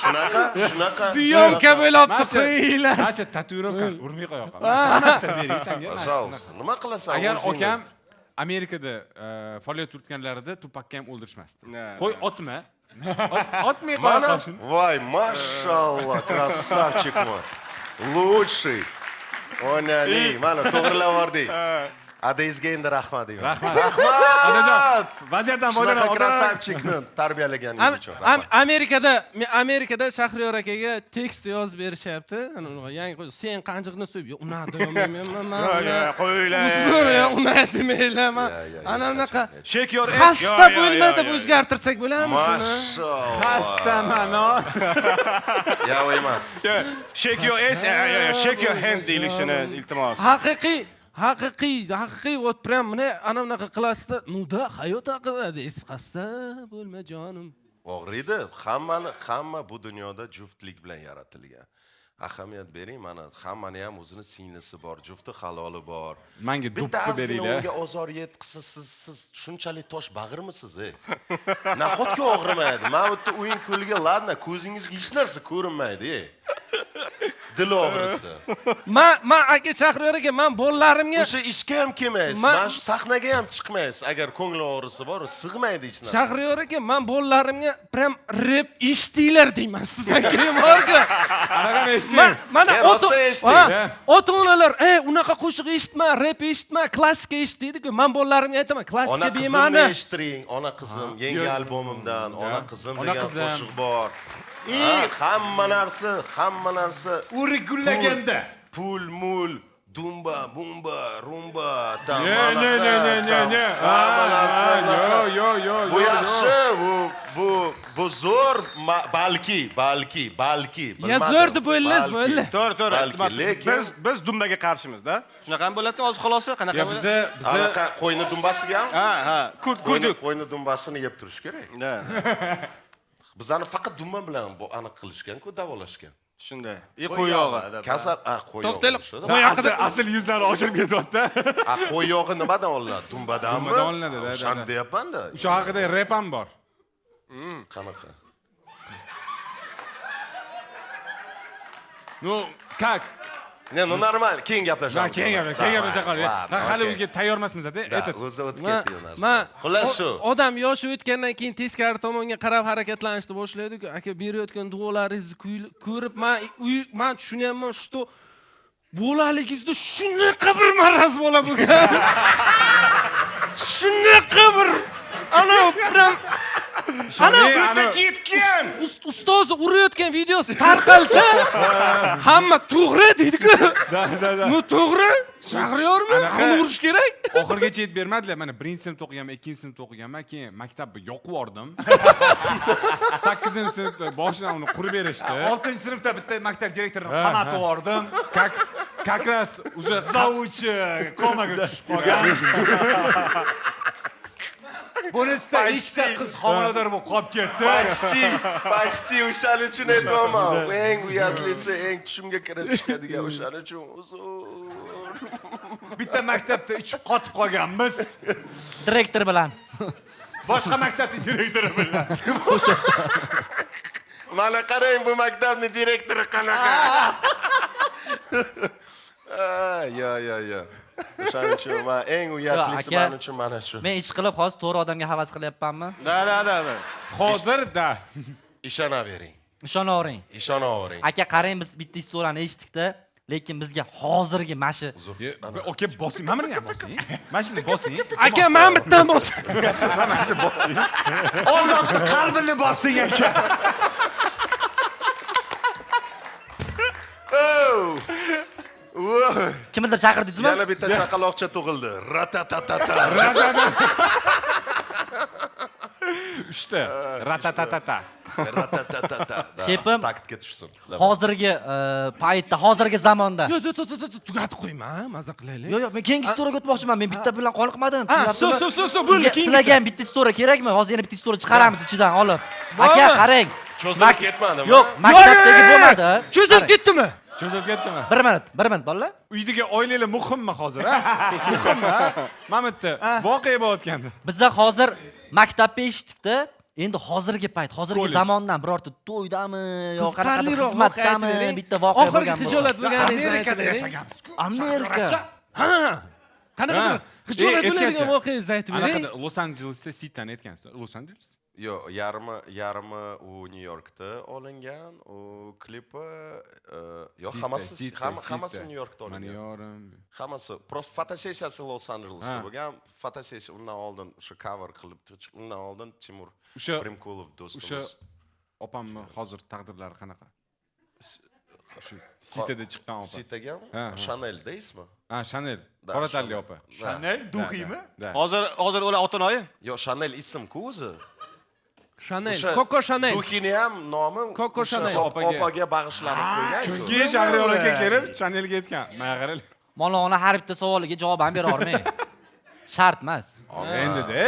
Shunaqa, shunaqa. Syomka bo'lyapti, Masha- qo'yinglar. Mana shu tatuirovka urmay qo'ya qol. Hammasini bering senga. Mana shu Пожалуйста. Nima qilasan Agar o'zingni? okam Amerikada faoliyat yuritganlarida Tupakka ham o'ldirishmasdi. Na, Qo'y otma. Otmay qo'ya Mana, qolsin. voy, mashalloh, красавчик мой. Лучший. O'ynali, mana to'g'rilab yubordik. Adangizga endi rahmat deyman. Rahmat. Rahmat. Adajon, vaziyatdan foydalan. Shunaqa красавчик ni tarbiyalaganingiz uchun. Rahmat. Amerikada Shahriyor akaga tekst yozib berishyapti. Ana unaqa yangi qo'shiq. Sen qanjiqni so'yib, yo'q, unaqa demayman man. Yo'q, yo'q, qo'yinglar. Uzr, unaqa demanglar man. Ya, ya, Ana hech unaqa qachon, hech. Shake your ass. xasta Yo, yo, bo'lma yo, deb yo, yo. o'zgartirsak bo'ladimi shuni? Mashalloh. Xastaman, o. Ya, u emas. Shake your ass, yo, yo, shake your hand deylik shuni, iltimos. Haqiqiy, haqiqiy, haqiqiy, вот прям mana ana bunaqa qilasizda, ну да, hayot haqida deysiz, xasta bo'lma jonim. Og'riydi. Hammani, hamma bu dunyoda juftlik bilan yaratilgan. Ahamiyat bering, mana hammani ham o'zini singlisi bor, jufti haloli bor. Manga Bitta do'ppi ozgina beringlar. unga ozor yetkazsa, siz shunchalik tosh bag'irmisiz, ey? Nahotki og'rimaydi? Mana bu yerda o'yin kulgi, ладно, ko'zingizga hech narsa ko'rinmaydi, ey. Dil og'risi. Man aka Shahriyor aka, man bolalarimga O'sha ishga ham kelmaysiz, mana shu sahnaga ham chiqmaysiz. Agar ko'ngil og'risi bor, sig'maydi hech narsa. Shahriyor aka, man bolalarimga prям rep eshitinglar deyman sizdan keyin borku. Anaqani eshiting. Mana Rostdan eshiting. Ha, ota-onalar, "Ey, unaqa qo'shiq eshitma, rep eshitma, klassika eshit" deydi-ku. Man bolalarimga aytaman, Ona klassika qizimni bema'ni. eshittiring, ona qizim, yangi albomimdan Ona qizim Ona degan qizim. qo'shiq bor. Hamma narsa, hamma narsa Uri gullaganda. pul, mul, dumba, bumba, rumba, tam, Ne, ne, ne, ne, ne, ne. Hamma narsa unaqa. Yo, yo, yo, Bu yo, yo. yaxshi, bu zo'r, balki, balki, balki. Ya Bilmadim. zo'r deb o'ylaysiz, Balki. bo'ldi. To'g'ri, to'g'ri. Balki, lekin Biz dumbaga qarshimizda. Shunaqami bo'ladi hozir xulosa qanaqa Ya bo'ladi? biza anaqa qo'yni dumbasiga ham Ha, ha. Kurdik. Qo'yni dumbasini yeb turish kerak. Ha, Bizani faqat dumba bilan bu aniq qilishgan-ku, davolashgan. shunday. И qo'y yog'i. Kasal, a, qo'y yog'i To'xtaylik. o'shada. Qo'y haqida asl yuzlari ochilib ketyapti. A, qo'y yog'i nimadan olinadi? Dumbadanmi? Dumbadan olinadi, da, da, O'shani da. deyapman-da. O'sha haqida rep ham bor. Qanaqa? Ну, как? Не, ну нормально, keyin gaplashamiz. Keyin gapla, keyin gaplasha qol. Ладно, Hali okey. unga tayyor emasmiz-da. Da, Этот. o'zi o'tib Ma- ketdi u narsa. ma- Xullas shu. Odam yoshi o'tgandan keyin teskari tomonga qarab harakatlanishni boshlaydi-ku. Aka, berayotgan duolaringizni ko'rib, man uy man tushunyapman, что bolaligingizda shunaqa bir maraz bola bo'lgan. Shunaqa bir ana prям ana Ana Ketgan. Ustozi urayotgan videosi tarqalsa, hamma to'g'ri deydi-ku. Da, da, da. Ну to'g'ri. Shahriyormi? Uni urish kerak. Oxirigacha yetib bermadilar. Mana birinchi sinfda o'qiganman, ikkinchi sinfda o'qiganman, keyin maktabni yoqib yubordim. 8-sinfda boshidan uni qurib berishdi. 6-sinfda bitta maktab direktorini qamatib yubordim. Как раз уже Zavuchi komaga tushib qolgan. Bunisida ikkita qiz homilador bo'lib qolib ketdi. Почти, почти o'shaning uchun aytyapman. Eng uyatlisi, eng tushimga kirib chiqadigan o'shaning uchun uzr. Bitta maktabda ichib qotib qolganmiz. Direktor bilan. Boshqa maktabning direktori bilan. Mana qarang, bu maktabning direktori qanaqa. Yo, yo, yo. O'shaning uchun man eng uyatlisi Aka, men uchun mana shu. Men ish qilib hozir to'g'ri odamga havas qilyapmanmi? Da, da, da, da. Hozir da. Ishonavering. Ishonavering. Ishonavering. Aka, qarang, biz bitta istoriyani eshitdik-da, lekin bizga hozirgi mana shu Aka, bosing, mana buni ham bosing. Mana shuni bosing. Aka, men bittadan bos. Mana shu bosing. Ozodni qalbini bosing aka. Kimnidir chaqirdingizmi? Yana bitta chaqaloqcha tug'ildi. Ratatatata. Uchta. Ratatatata. Ratatatata. Shepim. Taktga tushsin. Hozirgi paytda, hozirgi zamonda. Yo'q, yo'q, yo'q, yo'q, tugatib qo'yma, maza qilaylik. Yo'q, yo'q, men keyingi istoriyaga o'tmoqchiman. Men bitta bilan qoniqmadim. Ha, so, so, so, so, bo'ldi, keyingisi. Sizlarga ham bitta istoriya kerakmi? Hozir yana bitta istoriya chiqaramiz ichidan olib. Aka, qarang. Cho'zilib ketmadimi? Yo'q, maktabdagi bo'lmadi. Cho'zilib ketdimi? Cho'zilib ketdimi? Bir minut, bir minut bolalar. Uydagi oilalar muhimmi hozir, ha? Muhimmi, ha? Mana bu yerda voqea bo'layotgandi. Bizda hozir maktabda eshitdik-da, endi hozirgi payt, hozirgi zamondan birorta to'ydami yo qanaqadir xizmatdami bitta voqea bo'lgan. Oxirgi xijolat bo'lganingizni Amerikada yashagansiz-ku. Amerika. Ha. Qanaqadir xijolat bo'ladigan voqeangizni aytib bering. Anaqada Los Angelesda sitani aytgansiz. Los Angeles? Yo'q, yarmi u Nyu Yorkda olingan, u klipi yo'q, hammasi Nyu Yorkda olingan. Hammasi, prosta fotosessiyasi Los Angelesda bo'lgan, fotosessiya undan oldin o'sha cover qilib, undan oldin Timur Primkulov do'stimiz. O'sha opamni hozir taqdirlari qanaqa? Shu sitada chiqqan opa. Sitagami? Chanel deysizmi? Ha, Chanel. Qora tanli opa. Chanel duximi? Hozir ular ota-onayi? Yo'q, Chanel ism-ku o'zi. Chanel, Coco Chanel. Duxini ham nomi Coco Chanel opaga bag'ishlanib qo'ygan. Chunki Shahriyor aka kelib Chanelga aytgan. Mana qarang. Mavlona har bitta savoliga javob ham bera olmay. Shart emas. Endi-da,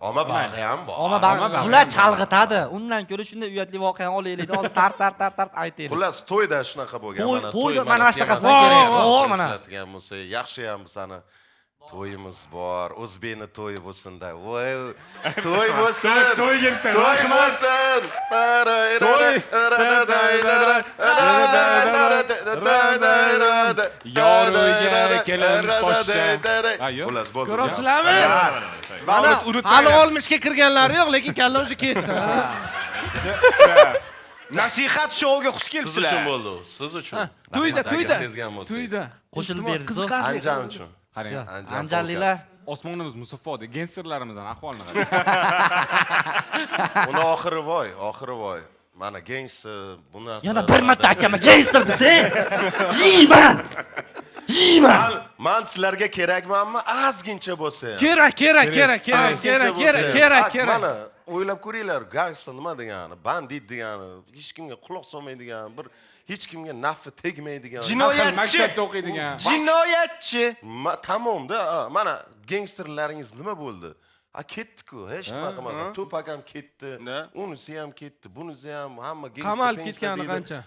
Oma bag'i ham bor. Oma bag'i. Bular chalg'itadi. Undan ko'ra shunday uyatli voqeani olaylik. Hozir tars tars tars tars aytaylik. Xullas, to'yda shunaqa bo'lgan. Mana to'yda mana shunaqasi kerak. O, mana. Eslatgan bo'lsa, yaxshi ham bizani to'yimiz bor. O'zbekni to'yi bo'lsin-da. Voy, to'y bo'lsin. To'y kelibdi. To'y bo'lsin. To'y. Yor uyga kelin poshsha. Xullas, bo'ldi. Ko'rapsizlarmi? Mana hali 60 ga kirganlari yo'q, lekin kalla o'zi ketdi. Nasihat shouga xush kelibsizlar. Siz uchun bo'ldi, siz uchun. To'yda, to'yda. Sezgan bo'lsangiz. To'yda. Qo'shilib berdi. Anjan uchun. Qarang, Anjanliklar. Osmonimiz musaffo, gangsterlarimizning ahvolini qarang. Uni oxiri voy, oxiri voy. Mana gangster bu narsa. Yana bir marta akama gangster desang, yeyman. Yeyman. Man sizlarga kerakmanmi? Ozgincha bo'lsa ham. Kerak, kerak, kerak, kerak, kerak, kerak, kerak, kerak. Mana o'ylab ko'ringlar, gangster nima degani, bandit degani, hech kimga quloq solmaydigan, bir hech kimga nafi tegmaydigan. Jinoyatchi. Maktabda o'qiydigan. Jinoyatchi. Tamomda, mana gangsterlaringiz nima bo'ldi? Ha, ketdi-ku, hech nima qilmadi. Tupak ham ketdi, unisi ham ketdi, bunisi ham, hamma gangster. Qamalib ketgani qancha?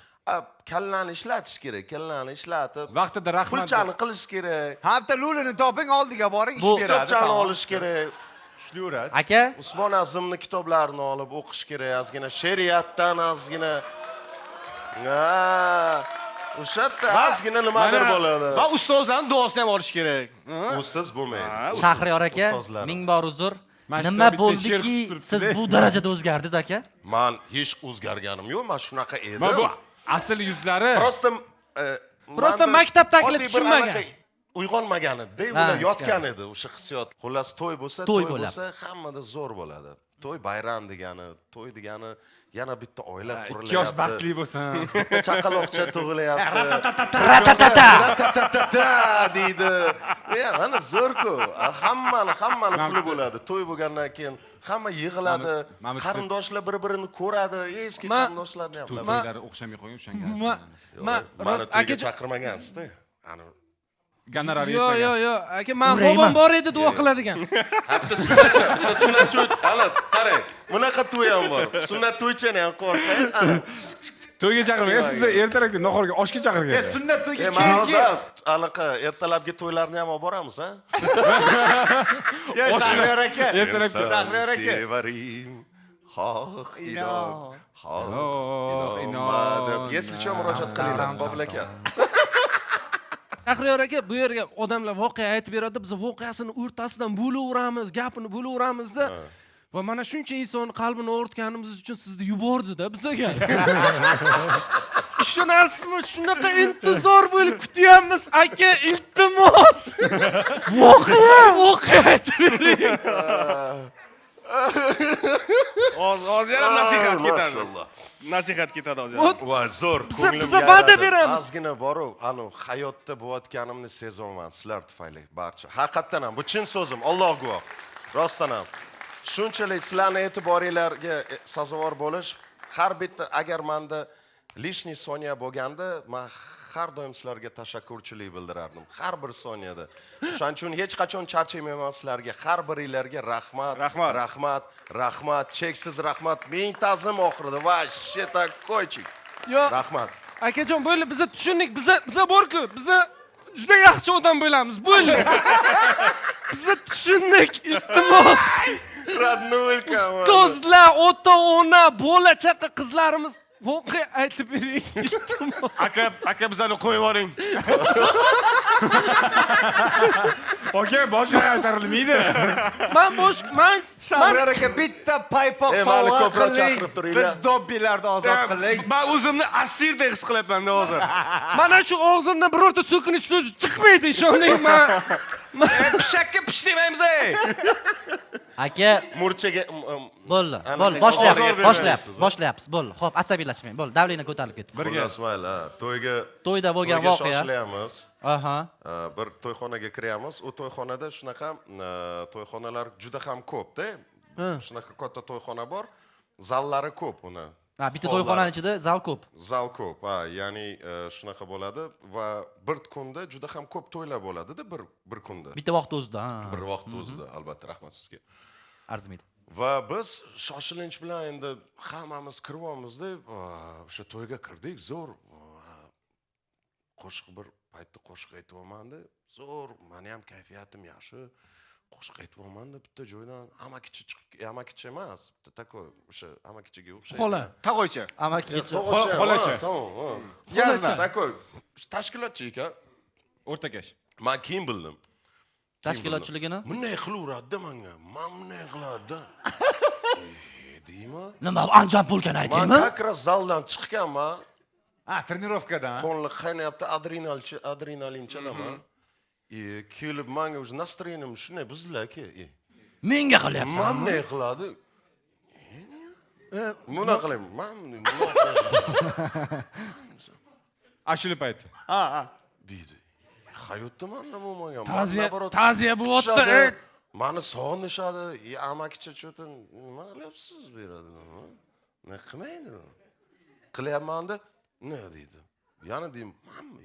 Kallani ishlatish kerak, kallani ishlatib, vaqtida rahmat. Pulchani qilish kerak. Ha, bitta lulini toping, oldiga boring, ish beradi. Kitobchani olish kerak. Ishlayverasiz. Aka, Usmon Azimning kitoblarini olib o'qish kerak, ozgina she'riyatdan ozgina. Ha, o'sha yerda ozgina nimadir bo'ladi. Va ustozlarning duosini ham olish kerak. Usiz bo'lmaydi. Shahriyor aka, ming bor uzr. Nima bo'ldiki, siz bu darajada o'zgardingiz aka? Men hech o'zgarganim yo'q, men shunaqa edim. Bu asl yuzlari. Prosta maktabdagilar tushunmagan. Uyg'onmagan edi, ular yotgan edi o'sha hissiyot. Xullas, to'y bo'lsa, to'y bo'lsa hammada zo'r bo'ladi. To'y bayram degani, to'y degani yana bitta oila Ikki yosh qurilyapti. Baxtli bo'lsin. Bitta chaqaloqcha tug'ilyapti. Ratatata. Ratatata deydi. Ya, mana zo'r-ku. Hammani puli bo'ladi. To'y bo'lgandan keyin hamma yig'iladi, Mana bu qarindoshlar bir-birini ko'radi, eski qarindoshlarni ham. To'ylari o'xshamay qolgan o'shanga. Ma ma Mani rost to'yga aka. chaqirmagansiz-da. Ani Gonorar Yo'q, yetmagan. yo'q, yo'q. Aka, man Urayman. bobom bor edi duo qiladigan. Bitta sunnatcha, bitta sunnatcha, ana qarang, bunaqa to'y ham bor. Sunnat to'ychani ham qilib yuborsangiz, ana. To'yga chaqirmagan, sizni ertalabki nahorga oshga chaqirgan. E, sunnat to'yga E, man keyin hozir anaqa ertalabki to'ylarni ham olib boramiz, ha? Ya, Shahriyor aka. Ertalabki. Shahriyor aka. Sevarim, xoh inon, xoh Xoh inonmadim. Если что, murojaat qilinglar, Qobil aka. Shahriyor aka, bu yerga odamlar voqea aytib beradi, biz voqeasini o'rtasidan bo'laveramiz, gapini bo'laveramizda. Va mana shuncha insonni qalbini og'ritganimiz uchun sizni yubordi-da bizaga. Ishonasizmi, shunaqa intizor bo'lib kutyapmiz, aka, iltimos. Voqea, voqea aytib bering. Hozir yana nasihat ketadi. Mashalloh. Nasihat ketadi hozir. Voy, zo'r, ko'nglim Biza va'da yayradi. beramiz. Ozgina borib, anu hayotda bo'layotganimni sezyapman sizlar tufayli barcha. Haqiqatdan ham bu chin so'zim, Alloh guvoh. Rostdan ham. Shunchalik sizlarni e'tiboringlarga sazovor bo'lish har bitta, agar menda лишний soniya bo'lganda, man har doim sizlarga tashakkurchilik bildirardim. Har bir soniyada. O'shaning uchun hech qachon charchamayman sizlarga. Har biringlarga rahmat, Rahmat. Rahmat, rahmat, cheksiz rahmat. Ming ta'zim oxirida. Вообще такойчик. Yo'q, Rahmat. Akajon, bo'ldi, biza tushundik, biza bor-ku, biza juda yaxshi odam bo'lamiz, bo'ldi. Biza tushundik, iltimos. Роднулька. Ustozlar, ota-ona, bola chaqa, qizlarimiz, voqea aytib bering, iltimos. Aka, aka, bizani qo'yib yuboring. Aka, boshqa qaytarilmaydi. Man bosh man Shahriyor aka, bitta paypoq E, mani sovg'a ko'proq qiling. chaqirib turinglar. Biz dobbilarni ozod qiling. Man o'zimni asirdek his qilyapman hozir. Mana shu og'zimdan birorta so'kinish so'zi chiqmaydi, ishoning man. Pishakka pish demaymiz ey. Aka, Murchaga bo'ldi. Anaqa Bo'ldi, boshlayapmiz, ozor boshlayapmiz, bermaysiz. Boshlayapmiz. Bo'ldi. Xo'p, asabiylashmang. Bo'ldi, давление ko'tarilib ketdi. Birga. Xullas, mayli, ha, to'yga To'yda bo'lgan to'yga voqea. shoshilyapmiz. Aha. Bir to'yxonaga kiryapmiz. U to'yxonada shunaqa to'yxonalar juda ham ko'p-da. Shunaqa katta to'yxona bor. Zallari ko'p uni. Ha, bitta Hollari. to'yxonani ichida zal ko'p. Zal ko'p, ha, ya'ni shunaqa bo'ladi va bir kunda juda ham ko'p to'ylar bo'ladi-da, bir kunda. Bitta vaqt o'zida, ha. Bir vaqt o'zida, albatta, rahmat sizga. Arzimaydi. Va biz shoshilinch bilan endi hammamiz kiryapmizda, o'sha to'yga kirdik, zo'r qo'shiq, bir paytda qo'shiq aytyapmanda, zo'r, mani ham kayfiyatim yaxshi. Qo'shiq aytyapmanda, bitta joydan amakicha chiqib, amakicha emas, bitta такой o'sha amakichaga o'xshaydi. Xola. Tog'oycha. Amakicha. Tog'oycha, Xolacha. ha, tamom, ha. Yazma. Такой tashkilotchi ekan. O'rtakash. Man keyin bildim. Tashkilotchiligini? Bunday qilaveradida manga. Man bunday qiladida. E, deyman. Nima, anjom bo'lgan Man aytaymi? как раз zaldan chiqqanman. Ha, тренировка dan. Qonli qaynayapti, adrenalchi, adrenalinchalaman. E, kelib manga уже настроение m shunday buzilaki. E, Menga qilyapsan. man bunday qiladi. Buna qilayman. Man bunday qilaman. Ashula payti. Deydi. Hayotda man nima bo'lmagan. Man Ta'ziya, наоборот ta'ziya bo'lyapti. kutishadi, Ey. mani sog'inishadi. E, amakicha, что-то nima qilyapsiz bu yerda? Nima qilmaydi? Qilyapman-da, nima deydi. Yana deyman, manmi?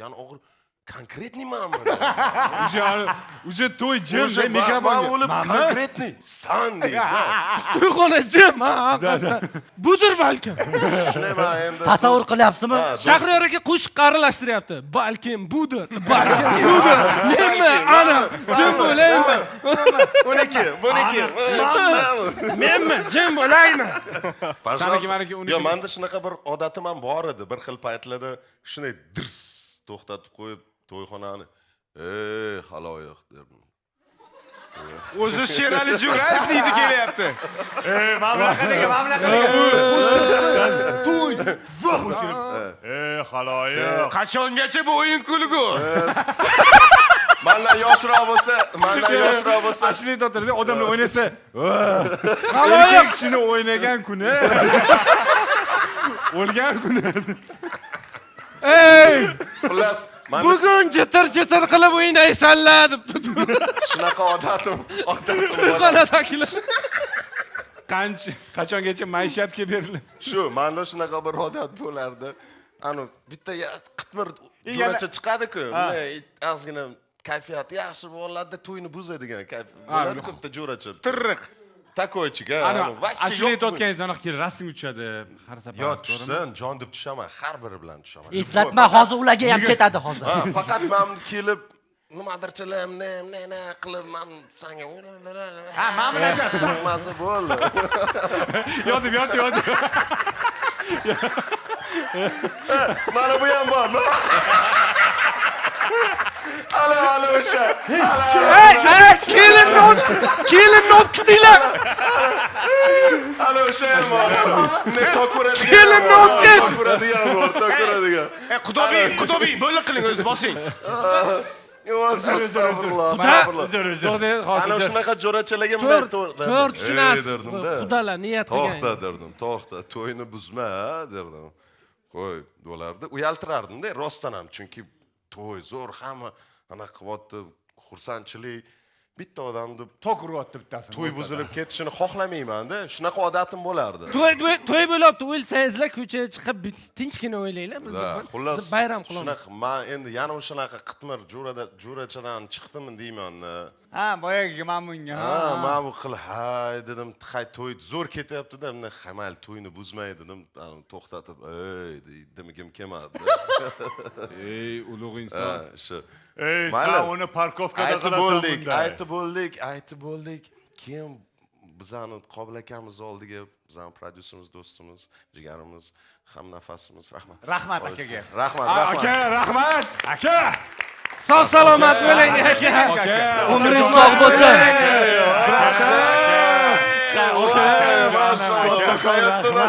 Yana og'ir конкретный manmi? Уже to'y jim, O'sha man mikrofonga. o'lib Manmi? конкретный san deydi. To'yxona jim, ha, haqiqatdan. Budir balkim. Shunday man endi Tasavvur qilyapsizmi? Ha, do'st- Shahriyor aka qo'shiqqa aralashtiryapti. Balkim budir, balkim budir. Menmi? Ana, jim bo'laymi? Buniki, buniki. Menmi? Jim bo'laymi? Saniki, maniki, uniki. Yo'q, menda shunaqa bir odatim ham bor edi. Bir xil paytlarda shunday dirs to'xtatib qo'yib to'yxonani, "Ey, xaloyiq" derdim. O'zi Sherali Jo'rayev deydi kelyapti. Mana bunaqa nega, mana bunaqa nega? To'y. Voh, o'chirib. Ey, xaloyiq. Qachongacha bu o'yin kulgu? Mandan yoshroq bo'lsa, mandan yoshroq bo'lsa, Ashula aytyapti, odamlar o'ynasa, erkak kishini o'ynagan kuni o'lgan kuni. Ey, xullas, man bugun jitir jitir qilib o'ynaysanlar deb shunaqa odatim bo'ladi. to'yxonadagilar. Qancha qachongacha maishatga berilib. Shu, manda shunaqa bir odat bo'lardi. Anu bitta qitmir jo'racha chiqadi-ku. Bunday ozgina kayfiyati yaxshi bo'ladi, to'yni buzadigan kayf bo'ladi-ku bitta jo'racha. Tirriq. Такойчик, ha. Ana anu, вообще ashula yo'q. aytayotganingiz aniq kelib rasmga tushadi har safar. Yo, to'g'rimi? tushsin, jon deb tushaman, har biri bilan tushaman. Eslatma, hozir ularga ham ketadi hozir. Ha, faqat man kelib nimadirchilar ne ne ne qilib man sanga Ha, mana bunaqa. Nimasi bo'ldi. Yotib, yotib, yotib. Mana bu ham bor. Ala ala o'sha. Ey, ey, kelinni olib ketinglar. Ana o'sha ham bor. Ne tok uradigan. Kelinni olib ket. Tok uradigan bor, tok uradigan. E, Xudobiy, Xudobiy, bo'ldi qiling, o'zi bosing. Astag'firulloh, astag'firulloh. Uzr, uzr. Ana shunaqa jo'rachalarga bunday To'rt tushunasiz. Ey, derdim-da. Xudolar niyat qilgan. To'xta derdim, to'xta, to'yni buzma, derdim. Qo'y, bo'lardi. Uyaltirardim-da, rostdan ham, chunki to'y zo'r, hamma anaqa qilyapti, xursandchilik. Bitta odamni Tok uryapti bittasini. to'y buzilib ketishini xohlamayman-da. Shunaqa odatim bo'lardi. To'y bo'lyapti, o'lsangizlar ko'chaga chiqib tinchgina o'ylanglar. Da, xullas, bayram qilamiz. Shunaqa, man endi yana o'shanaqa qitmir jo'rada jo'rachadan chiqdimi deyman. Ha, boyagi mana bunga. Ha, man bu qil, hay dedim, hay to'y zo'r ketyapti-da, bunday hay mayli to'yni buzmay dedim, ani to'xtatib, ey demigim kelmadi. Ey ulug' inson. Ha, shu. Ey, Mayli. sen uni парковка da Aytib qilasan bo'ldik, bunday. aytib bo'ldik, aytib bo'ldik. Keyin bizani Qobil akamiz oldiga, bizani prodyuserimiz, do'stimiz, jigarimiz, ham nafasimiz, rahmat. Rahmat akaga. Rahmat, rahmat. Aka, rahmat. Aka! Sog' salomat bo'ling aka. Aka, Umringiz sog' bo'lsin. Mashalloh, hayotda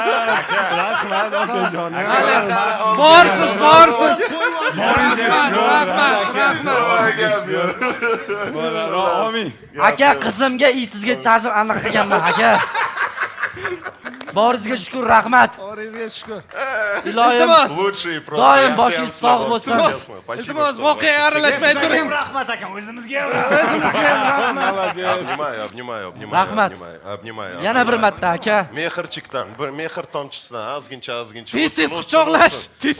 Rahmat okajonim. Borsiz, borsiz. Rahmat, rahmat, rahmat. gap yo'q. Amin. Aka, qizimga sizga ta'zim aniq qilganman, aka. Boringizga shukur, rahmat. Boringizga shukur. Iloyim Iltimos. Лучшие просто. Doim Yaxshi boshingiz ham sog' bo'lsin. честно. Спасибо, Iltimos, что voqeaga aralashmay Bizga turing. ham rahmat akam, o'zimizga ham rahmat. O'zimizga ham rahmat. Обнимаю, обнимаю, обнимаю. Rahmat. Обнимаю, обнимаю. Yana bir обнимаю. marta aka. Mehrchikdan, bir mehr tomchisidan ozgincha ozgincha. Tez tez o'tsin, quchoqlash.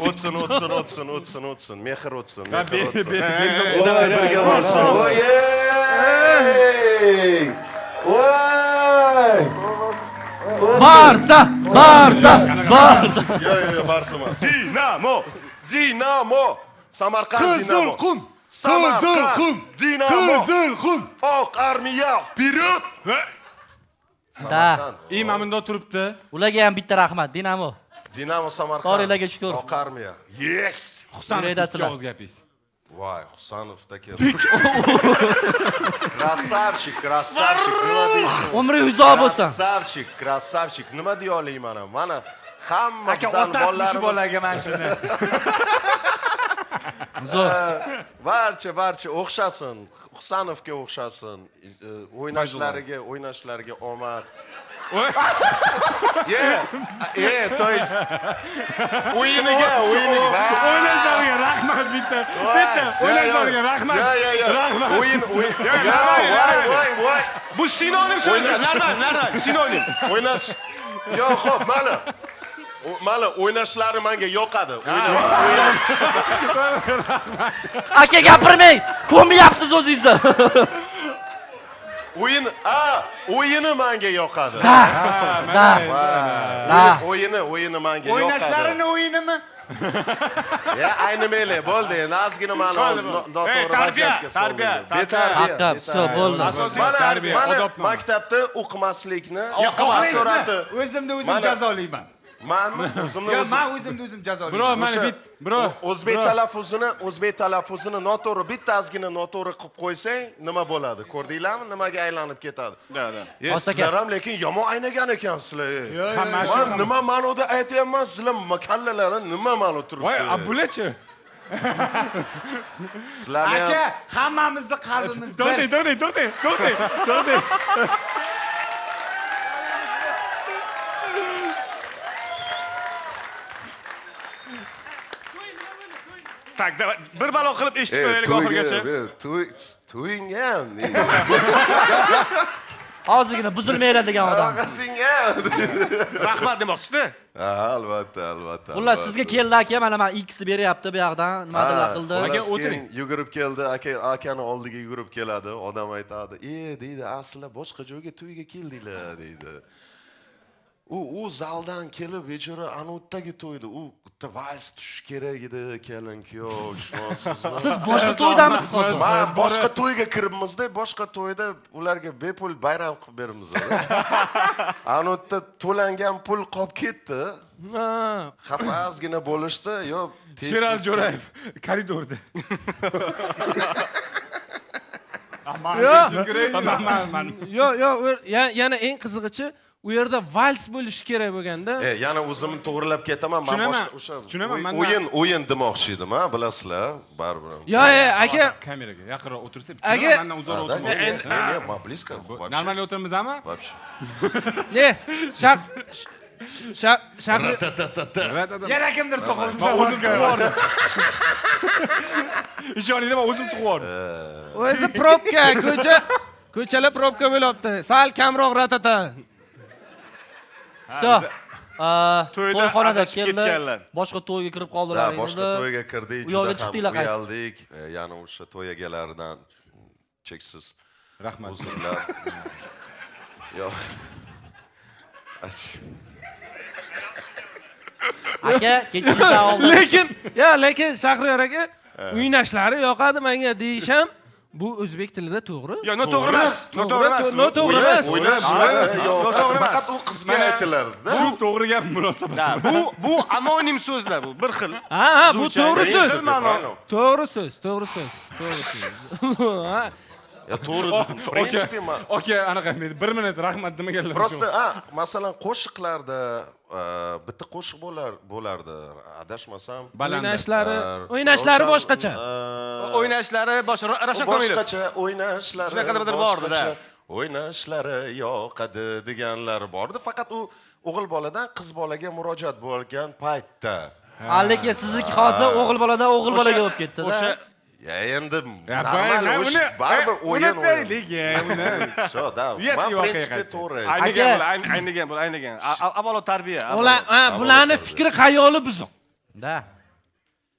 O'tsin, o'tsin, o'tsin, o'tsin, o'tsin, mehr o'tsin, mehr o'tsin. Bekzod Voy, birga bo'lsin. Voy! Ey! Voy! Barsa, Barsa, Barsa. Yo'q, yo'q, yo'q, Barsa emas. Dinamo. Dinamo! Samarqand Dinamo. Qizilqum! Samarqand Qizilqum! Dinamo! Qizilqum! Oq armiya вперед! Da. Samarqand. И mana bunda turibdi. Ularga ham bitta rahmat, Dinamo. Dinamo Samarqand. Boringlarga shukur. Oq armiya. Yes! Husanov ikki Yurakdasizlar. og'iz gapingiz. Voy, Husanovdaki. Красавчик, красавчик. Nima deysiz? Umri uzoq bo'lsin. Красавчик, красавчик. Nima deya olaman mana? Hamma Aka, bizani otasimi shu bolalarimiz bolaga mana shuni. Zo'r. Barcha, barcha o'xshasin. Husanovga o'xshasin. O'ynashlariga omad. Ye, ye, то есть o'yiniga, o'yiniga. O'ynashlariga rahmat bitta. Bitta o'ynashlariga rahmat. Yo, yo, yo. Rahmat. O'yin, o'yin. Yo, voy, voy, voy. Bu sinonim so'zlar. Normal, normal, sinonim. O'ynash. Yo, xo'p, mayli. Mayli, o'ynashlari menga yoqadi. Aka gapirmang. Ko'myapsiz o'zingizni. O'yin, a, o'yini menga yoqadi. Da. Da. Da. O'yini menga yoqadi. O'ynashlarini o'yinimi? Ya, aynimayli, bo'ldi. Endi ozgina mani hozir noto'g'ri Tarbiya, vaziyatga tarbiya, soldingiz. tarbiya. Betarbiya. Haqqi, всё, bo'ldi. Asosiy Mana, tarbiya, mana odobnoma. maktabda o'qimaslikni Xohlaysizmi? asorati. O'zimni o'zim Mana- jazolayman. Manmi? O'zimni Yo, o'zim. men o'zimni o'zim jazolayman. Bro, mana O'sha bit, bro. O'zbek talaffuzini noto'g'ri, bitta ozgina noto'g'ri qilib qo'ysang, nima bo'ladi? Ko'rdinglarmi? Nimaga aylanib ketadi? Da, da. E, Aka. sizlar ham lekin yomon aynagan ekansizlar. Yo, yo, Hamma Man nima ma'noda aytyapman, sizlar kallalarni nima ma'no Voy, turibdi? abulachi. Sizlarni ham Aka, hammamizni qalbimiz bir. To'xtang, to'xtang, to'xtang, to'xtang, to'xtang. Так, давай, bir balo qilib eshitib E, ko'raylik oxirigacha. to'yga, to'y, to'yingga ham deydi. Hozirgina buzilmanglar degan odam. Qanaqasinga ham. Rahmat demoqchisida. Ha, albatta, albatta. Xullas albatta. sizga keldi aka, mana mana ikkisi beryapti bu yoqdan, nimadirlar qildi. Xullas, Aka, o'tiring. keyin yugurib keldi, aka, akani oldiga yugurib keladi, odam aytadi, "E, deydi, asli boshqa joyga to'yga keldinglar", deydi. U zaldan kelib bechora anutdagi to'yda, u bitta vals tushish kerak edi, kelin kuyov, tushunasizmi? Siz boshqa to'ydamisiz hozir? Man boshqa to'yga kiribmizda, boshqa to'yda ularga bepul bayram qilib beramiz. Anutda to'langan pul qolib ketdi. Ha. Xafa ozgina bo'lishdi, yo tez Sherali Jo'rayev koridorda. Man, man. Yo'q, yo'q, yana eng qizig'ichi u yerda vals bo'lishi kerak bo'lganda. E, yana o'zimni to'g'rilab ketaman. Man Tushunaman, boshqa o'sha tushunaman, mandan- o'yin demoqchi edim, ha, bilasizlar, baribir. Yo, e, aka, Kameraga yaqinroq o'tirsa, Aka- mandan uzoqroq Да, o'tirma. не, не, не, man близко вообще. Normal o'tirmizmi? Вообще. ne? Shaq shaq shaq Yana kimdir tug'ildi. Man o'zim tug'ib yubordim. Ishoninglar, man o'zim tug'ib yubordim. o'zi probka, ko'cha ko'chalar probka bo'lyapti. Sal kamroq ratata. Всё. To'yda To'yxonada adashib keldi. ketganlar. Boshqa to'yga kirib Da, qoldilar. boshqa to'yga kirdik, U yoqqa juda ham chiqdinglar qaytib. uyaldik. E, yana o'sha to'y egalaridan cheksiz Rahmat. uzrlar. Yo'q. Ach. Aka, kechishingizdan oldin Lekin, ya, lekin Shahriyor aka o'ynashlari yoqadi menga deyish ham bu o'zbek tilida to'g'ri. Yo, noto'g'ri emas. Noto'g'ri emas. Noto'g'ri emas. O'ynashlar yo'q. Noto'g'ri emas. Faqat u qizga aytilardi-da. Shu to'g'ri gap munosabat. Da, bu anonim so'zlar bu, bir xil. Ha, ha, bu to'g'ri so'z. Bir ma'no. To'g'ri so'z, to'g'ri so'z, to'g'ri so'z. Ha. Ya to'g'ri dedim. В принципе, man Aka, anaqa bir minut rahmat demaganlar. Просто, a, masalan, qo'shiqlarda bitta qo'shiq bo'lardi, adashmasam. Baland. O'ynashlari, o'ynashlari boshqacha. O'ynashlari boshqa. Ravshan Komilov. Boshqacha o'ynashlari. Shunaqa nimadir bordi-da. boshqacha O'ynashlari yoqadi deganlar bordi. Faqat u o'g'il boladan qiz bolaga murojaat bo'lgan paytda. Ha, lekin sizniki hozir o'g'il boladan o'g'il bolaga bo'lib ketdi-da. O'sha Ya endi Ya, normal uni- o'sha baribir o'yin uni taylik, uni. Всё, да. Uyatli Man voqea принципе qaytdi. to'g'ri. aynigan Aka. bo'l, aynigan bo'l, aynigan. Avvalo tarbiya. avvalo. Ular, ha, bularni fikri xayoli buzuq. Da.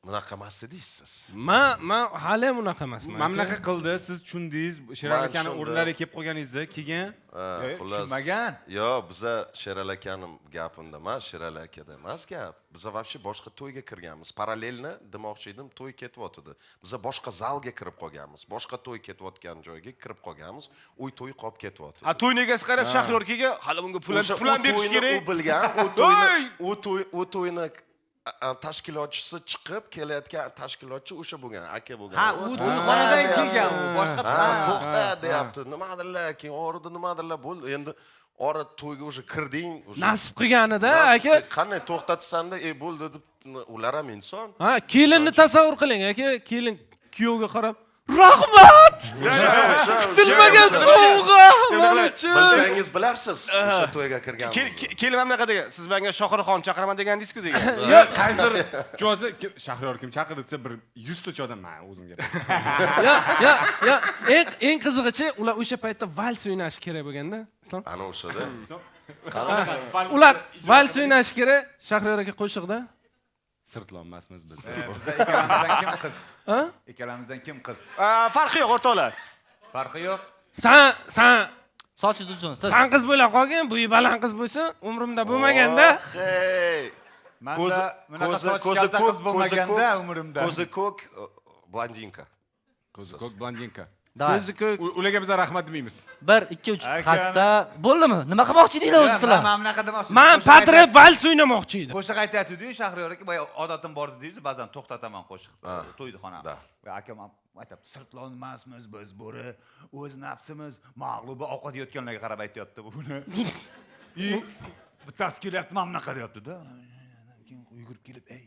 Bunaqa emas deysiz. Man hali ham unaqa emasman. Mana bunaqa qildi, siz tushundingiz, Sherali Man akani tushundim. o'rinlariga kelib qolganingizni, keyin Ha, xullas. Tushunmagan. Yo, biza Sherali akani gapimda emas, Sherali akada emas gap. Biza вообще boshqa to'yga kirganmiz. Parallelni demoqchi edim, to'y ketyotdi. Biza boshqa zalga kirib qolganmiz. Boshqa to'y ketayotgan joyga kirib qolganmiz. Uy to'y qolib ketyotdi. Ha, to'yni egasi qarab Shahriyorkiga hali bunga pul O'sha pul ham u berish to'yni kerak. U bilgan, u to'yni, u to'yni tashkilotchisi chiqib kelayotgan tashkilotchi o'sha bo'lgan, aka bo'lgan. Ha, u to'yxonadan kelgan u, boshqa Ha, to'xta deyapti. Nimadirlar, keyin orada nimadirlar bo'ldi. Endi ora to'yga o'sha kirding, o'sha Nasib qilganida nasib aka. Qanday to'xtatsanda, e bo'ldi deb ular ham inson. Ha, kelinni tasavvur qiling aka, kelin kuyovga qarab, rahmat! Kutilmagan sovg'a men uchun. Bilsangiz bilarsiz o'sha to'yga kirganmiz. Kelin mana bunaqa degan. Siz menga Shohruxxon chaqiraman degandingiz-ku degan. Yo'q, qaysi jozi Shahriyor kim chaqirdi desa bir 100 tacha odam men o'zim gap. yo'q, yo'q, yo'q. Eng qizig'ichi, ular o'sha paytda vals o'ynashi kerak bo'lganda, Islom. Ana o'shada. Ular vals o'ynashi kerak, Shahriyor aka qo'shiqda. Sirtlonmasmiz biz. Biza ikkalamizdan kim qiz? Ha? Ikkalamizdan kim qiz? Farqi yo'q o'rtoqlar. Farqi yo'q. San Sochingiz uzun, siz. san qiz bo'la qolgin, bo'yi baland qiz bo'lsin, umrimda bo'lmaganda. Hey. Manda bunaqa soch kalta qiz bo'lmaganda umrimda. Ko'zi ko'k blondinka. Ko'zi ko'k blondinka. Давай. Ko'zi ko'k. Ularga biz rahmat demaymiz. 1 2 3 Aka. xasta. Bo'ldimi? Nima qilmoqchi edinglar o'zi sizlar? Man bunaqa demoqchi. Man patrib vals o'ynamoqchi edim. Qo'shiq aytayotgandiyu Shahriyor aka, boya odatim bor dedingiz, ba'zan to'xtataman qo'shiq to'yxona. Da. Va akam aytyapti, sirtlonmasmiz biz bo'ri, o'z nafsimiz mag'lubi ovqat yeyotganlarga qarab aytyapti buni. I bittasi kelyapti, mana bunaqa deyapti-da. Keyin yugurib kelib, ey,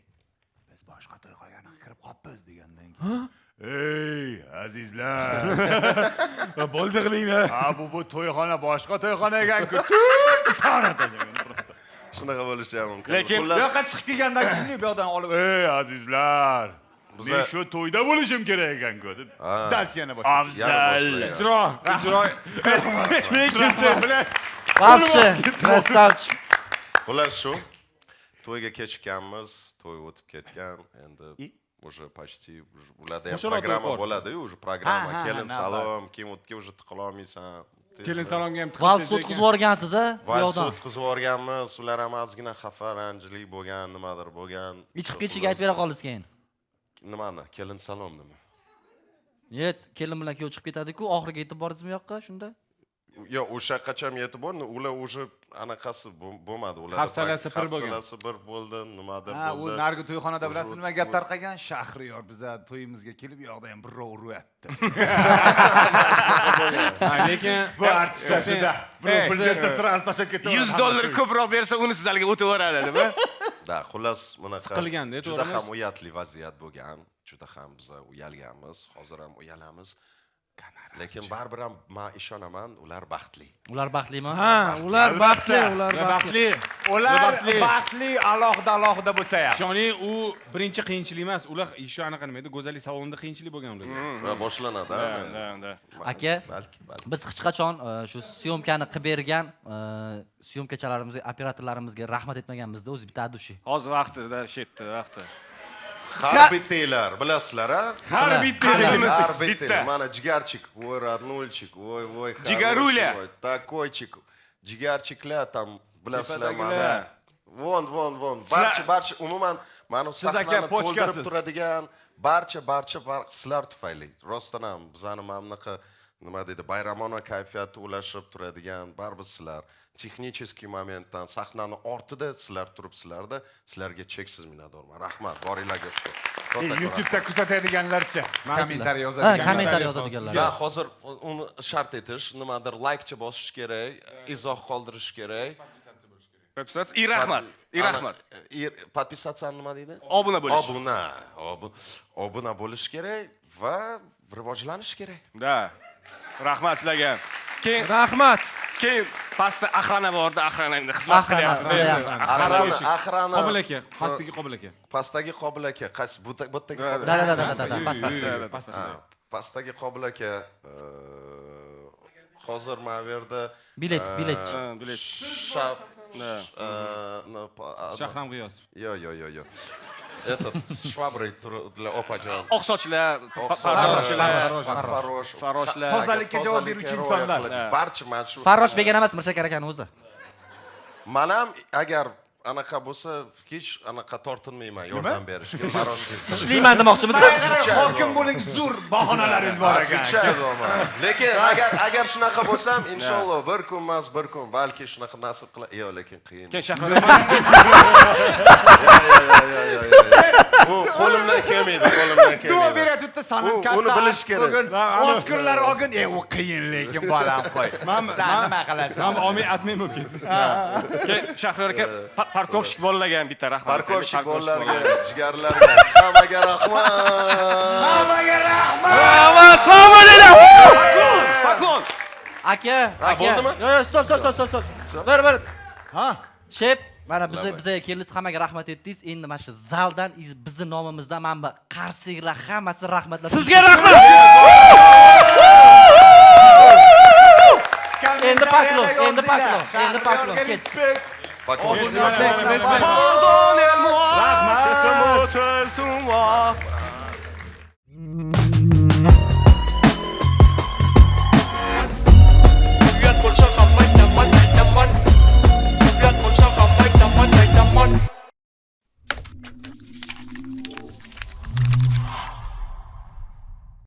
biz boshqa to'yxonaga kirib qolibmiz degandan keyin, ey azizlar, Bo'ldi qilinglar. Ha, bu to'yxona boshqa to'yxona ekan-ku. Shunaqa bo'lishi ham mumkin. Lekin Bu yoqqa chiqib kelgandan keyin bu yoqdan olib, ey azizlar, men shu to'yda bo'lishim kerak ekan-ku deb dals yana boshladi. Afzal. Ijro, ijro. Lekinchi bilan Вообще, красавчик. Xullas shu. To'yga kechikkanmiz, to'y o'tib ketgan. Endi уже почти ularda ham Qo'shiqlar to'y programma qilyapti. bo'ladi-yu, уже programma, Ha, ha, kelin navbat. salom, keyin o'tga уже tiqila olmaysan. Kelin salonga ham Vals tiqilsangiz o'tkazib yuborgansiz a? Bu Vals yoqdan. o'tkazib yuborganmiz, ular ham ozgina xafa, ranjili bo'lgan, nimadir bo'lgan. Chiqib ketishiga aytib bera qoldingiz keyin. Nimani? Kelin salom nima? Yet, kelin bilan kuyov chiqib ketadi-ku, oxiriga yetib bordingizmi u yoqqa shunda? Yo'q, o'sha qachon yetib bordi, ular уже anaqasi bo'lmadi, ularda Hafsalasi pir bo'lgan. Hafsalasi bir bo'ldi, nimadir Ha, u bo'ldi. narigi to'yxonada Уже bilasizmi nima o'tib gap tarqagan? Shahriyor biza to'yimizga kelib, u yoqda ham birrov uryapti. Ha, lekin Bu artistlar shuda. Birov pul bersa sразу tashlab ketaveradi. $100 ko'proq bersa, uni sizlarga o'taveradi, nima? Da, xullas bunaqa Siqilganda, juda to'g'rimi? ham uyatli vaziyat bo'lgan. Juda ham biza uyalganmiz, hozir ham uyalamiz. Lekin baribir ham men ishonaman, ular baxtli. Ular baxtlimi? Ha, ular baxtli, ular baxtli. baxtli. Ular Baxtli. baxtli alohida alohida bo'lsa ham. Ishoning, u birinchi qiyinchilik emas. Ular ishi anaqa nima edi? Go'zallik salonida qiyinchilik bo'lgan ularga. Va boshlanadi, Da, ha? da, da. Aka, Balki, balki. biz hech qachon shu syomkani qilib bergan syomkachalarimizga, operatorlarimizga rahmat etmaganmizda, o'zi bitta adushi. Hozir vaqtida, shetda vaqti. Har bittanglar, bilasizlar, a? Har bitta Har Bitta. bittanglar. Mana jigarchik, voy роднульчик, voy voy Jigaruля. хороший мой, такойчик. Jigarchiklar tam bilasizlar mana. Tepadagilar. Von, von, von. Barcha, barcha umuman mana Siz aka sahnani to'ldirib pochkasiz. turadigan barcha, barcha sizlar tufayli. Rostdan ham bizani mana bunaqa nima deydi, bayramona kayfiyatda ulashib turadigan baribir sizlar. Texnический momentdan sahnani ortida sizlar turibsizlarda, sizlarga cheksiz minnatdorman. Rahmat, boringlarga shukur. Kattakon YouTube'da kuzatadiganlarcha, kommentariy Ha, yozadiganlar. kommentariy yozadiganlar. Ya hozir uni shart etish, nimadir likecha bosish kerak, izoh qoldirish kerak. Подписаться. И rahmat. И rahmat. Подписаться nima deydi? Obuna bo'lish. Obuna. Obuna bo'lish kerak va rivojlanish kerak. Da. Rahmat sizlarga. Keyin Rahmat. keyin pastda охрана borda, охрана endi xizmat Охрана, qilyapti. охрана. Охрана, охрана. Qobil aka, pastdagi Qobil aka. Pastdagi Qobil aka, qaysi bu bu yerdagi Qobil? Da, da, da, da, da, da, past, past. Yo'q, pastda. Ha, pastdagi Qobil aka, hozir mana bu yerda Bilet, biletchi. Ha, bilet. Shaf Da. Shahram G'iyosov. Yo, yo, yo, yo. Этот с шваброй для opajon. Oq sochlar, Oq farroshlar, sochlar, farrosh. Farroshlar. Tozalikka javob beruvchi Tozalikkа rioya insonlar. qiladi. Barcha mana shu Farrosh began emas, Mirshakar akani o'zi. Man ham agar anaqa bo'lsa, hech anaqa tortinmayman yordam berishga. Farrosh. Ishlayman demoqchimisiz? Hokim bo'ling, zo'r bahonalaringiz bor ekan. Отвечаю deyapman. Lekin agar shunaqa bo'lsam, inshaalloh bir kun emas, bir kun balki shunaqa nasib qila. Yo'q, lekin qiyin. Keyin Shahram Yo, yo, yo, yo. Bu qo'limdan kelmaydi, qo'limdan Duo kelmaydi. beradi sanam katta. Uni bilish kerak. Bugun Oscarlar olgin. E, u qiyin lekin bolam qo'y. Sen nima qilasan? Man olmay admin bo'lib ketdi. Keyin Shahriyor aka парковщик bolalarga ham bitta rahmat. Парковщик bolalarga, jigarlarga, hammaga rahmat. Hammaga rahmat. Rahmat, sog' bo'linglar. Поклон. Aka, Ha, aka. bo'ldimi? Yo'q, yo'q, стоп, стоп, стоп, стоп, стоп. Bir, bir. Ha? Shep, mana biza bizaga keldingiz, hammaga rahmat aytdingiz. Endi mana shu zaldan bizni nomimizdan mana bu qarsaklar hammasi rahmatlar. Sizga rahmat. Endi поклон, endi поклон, endi поклон. Ket. Поклон. Pardon el Rahmat.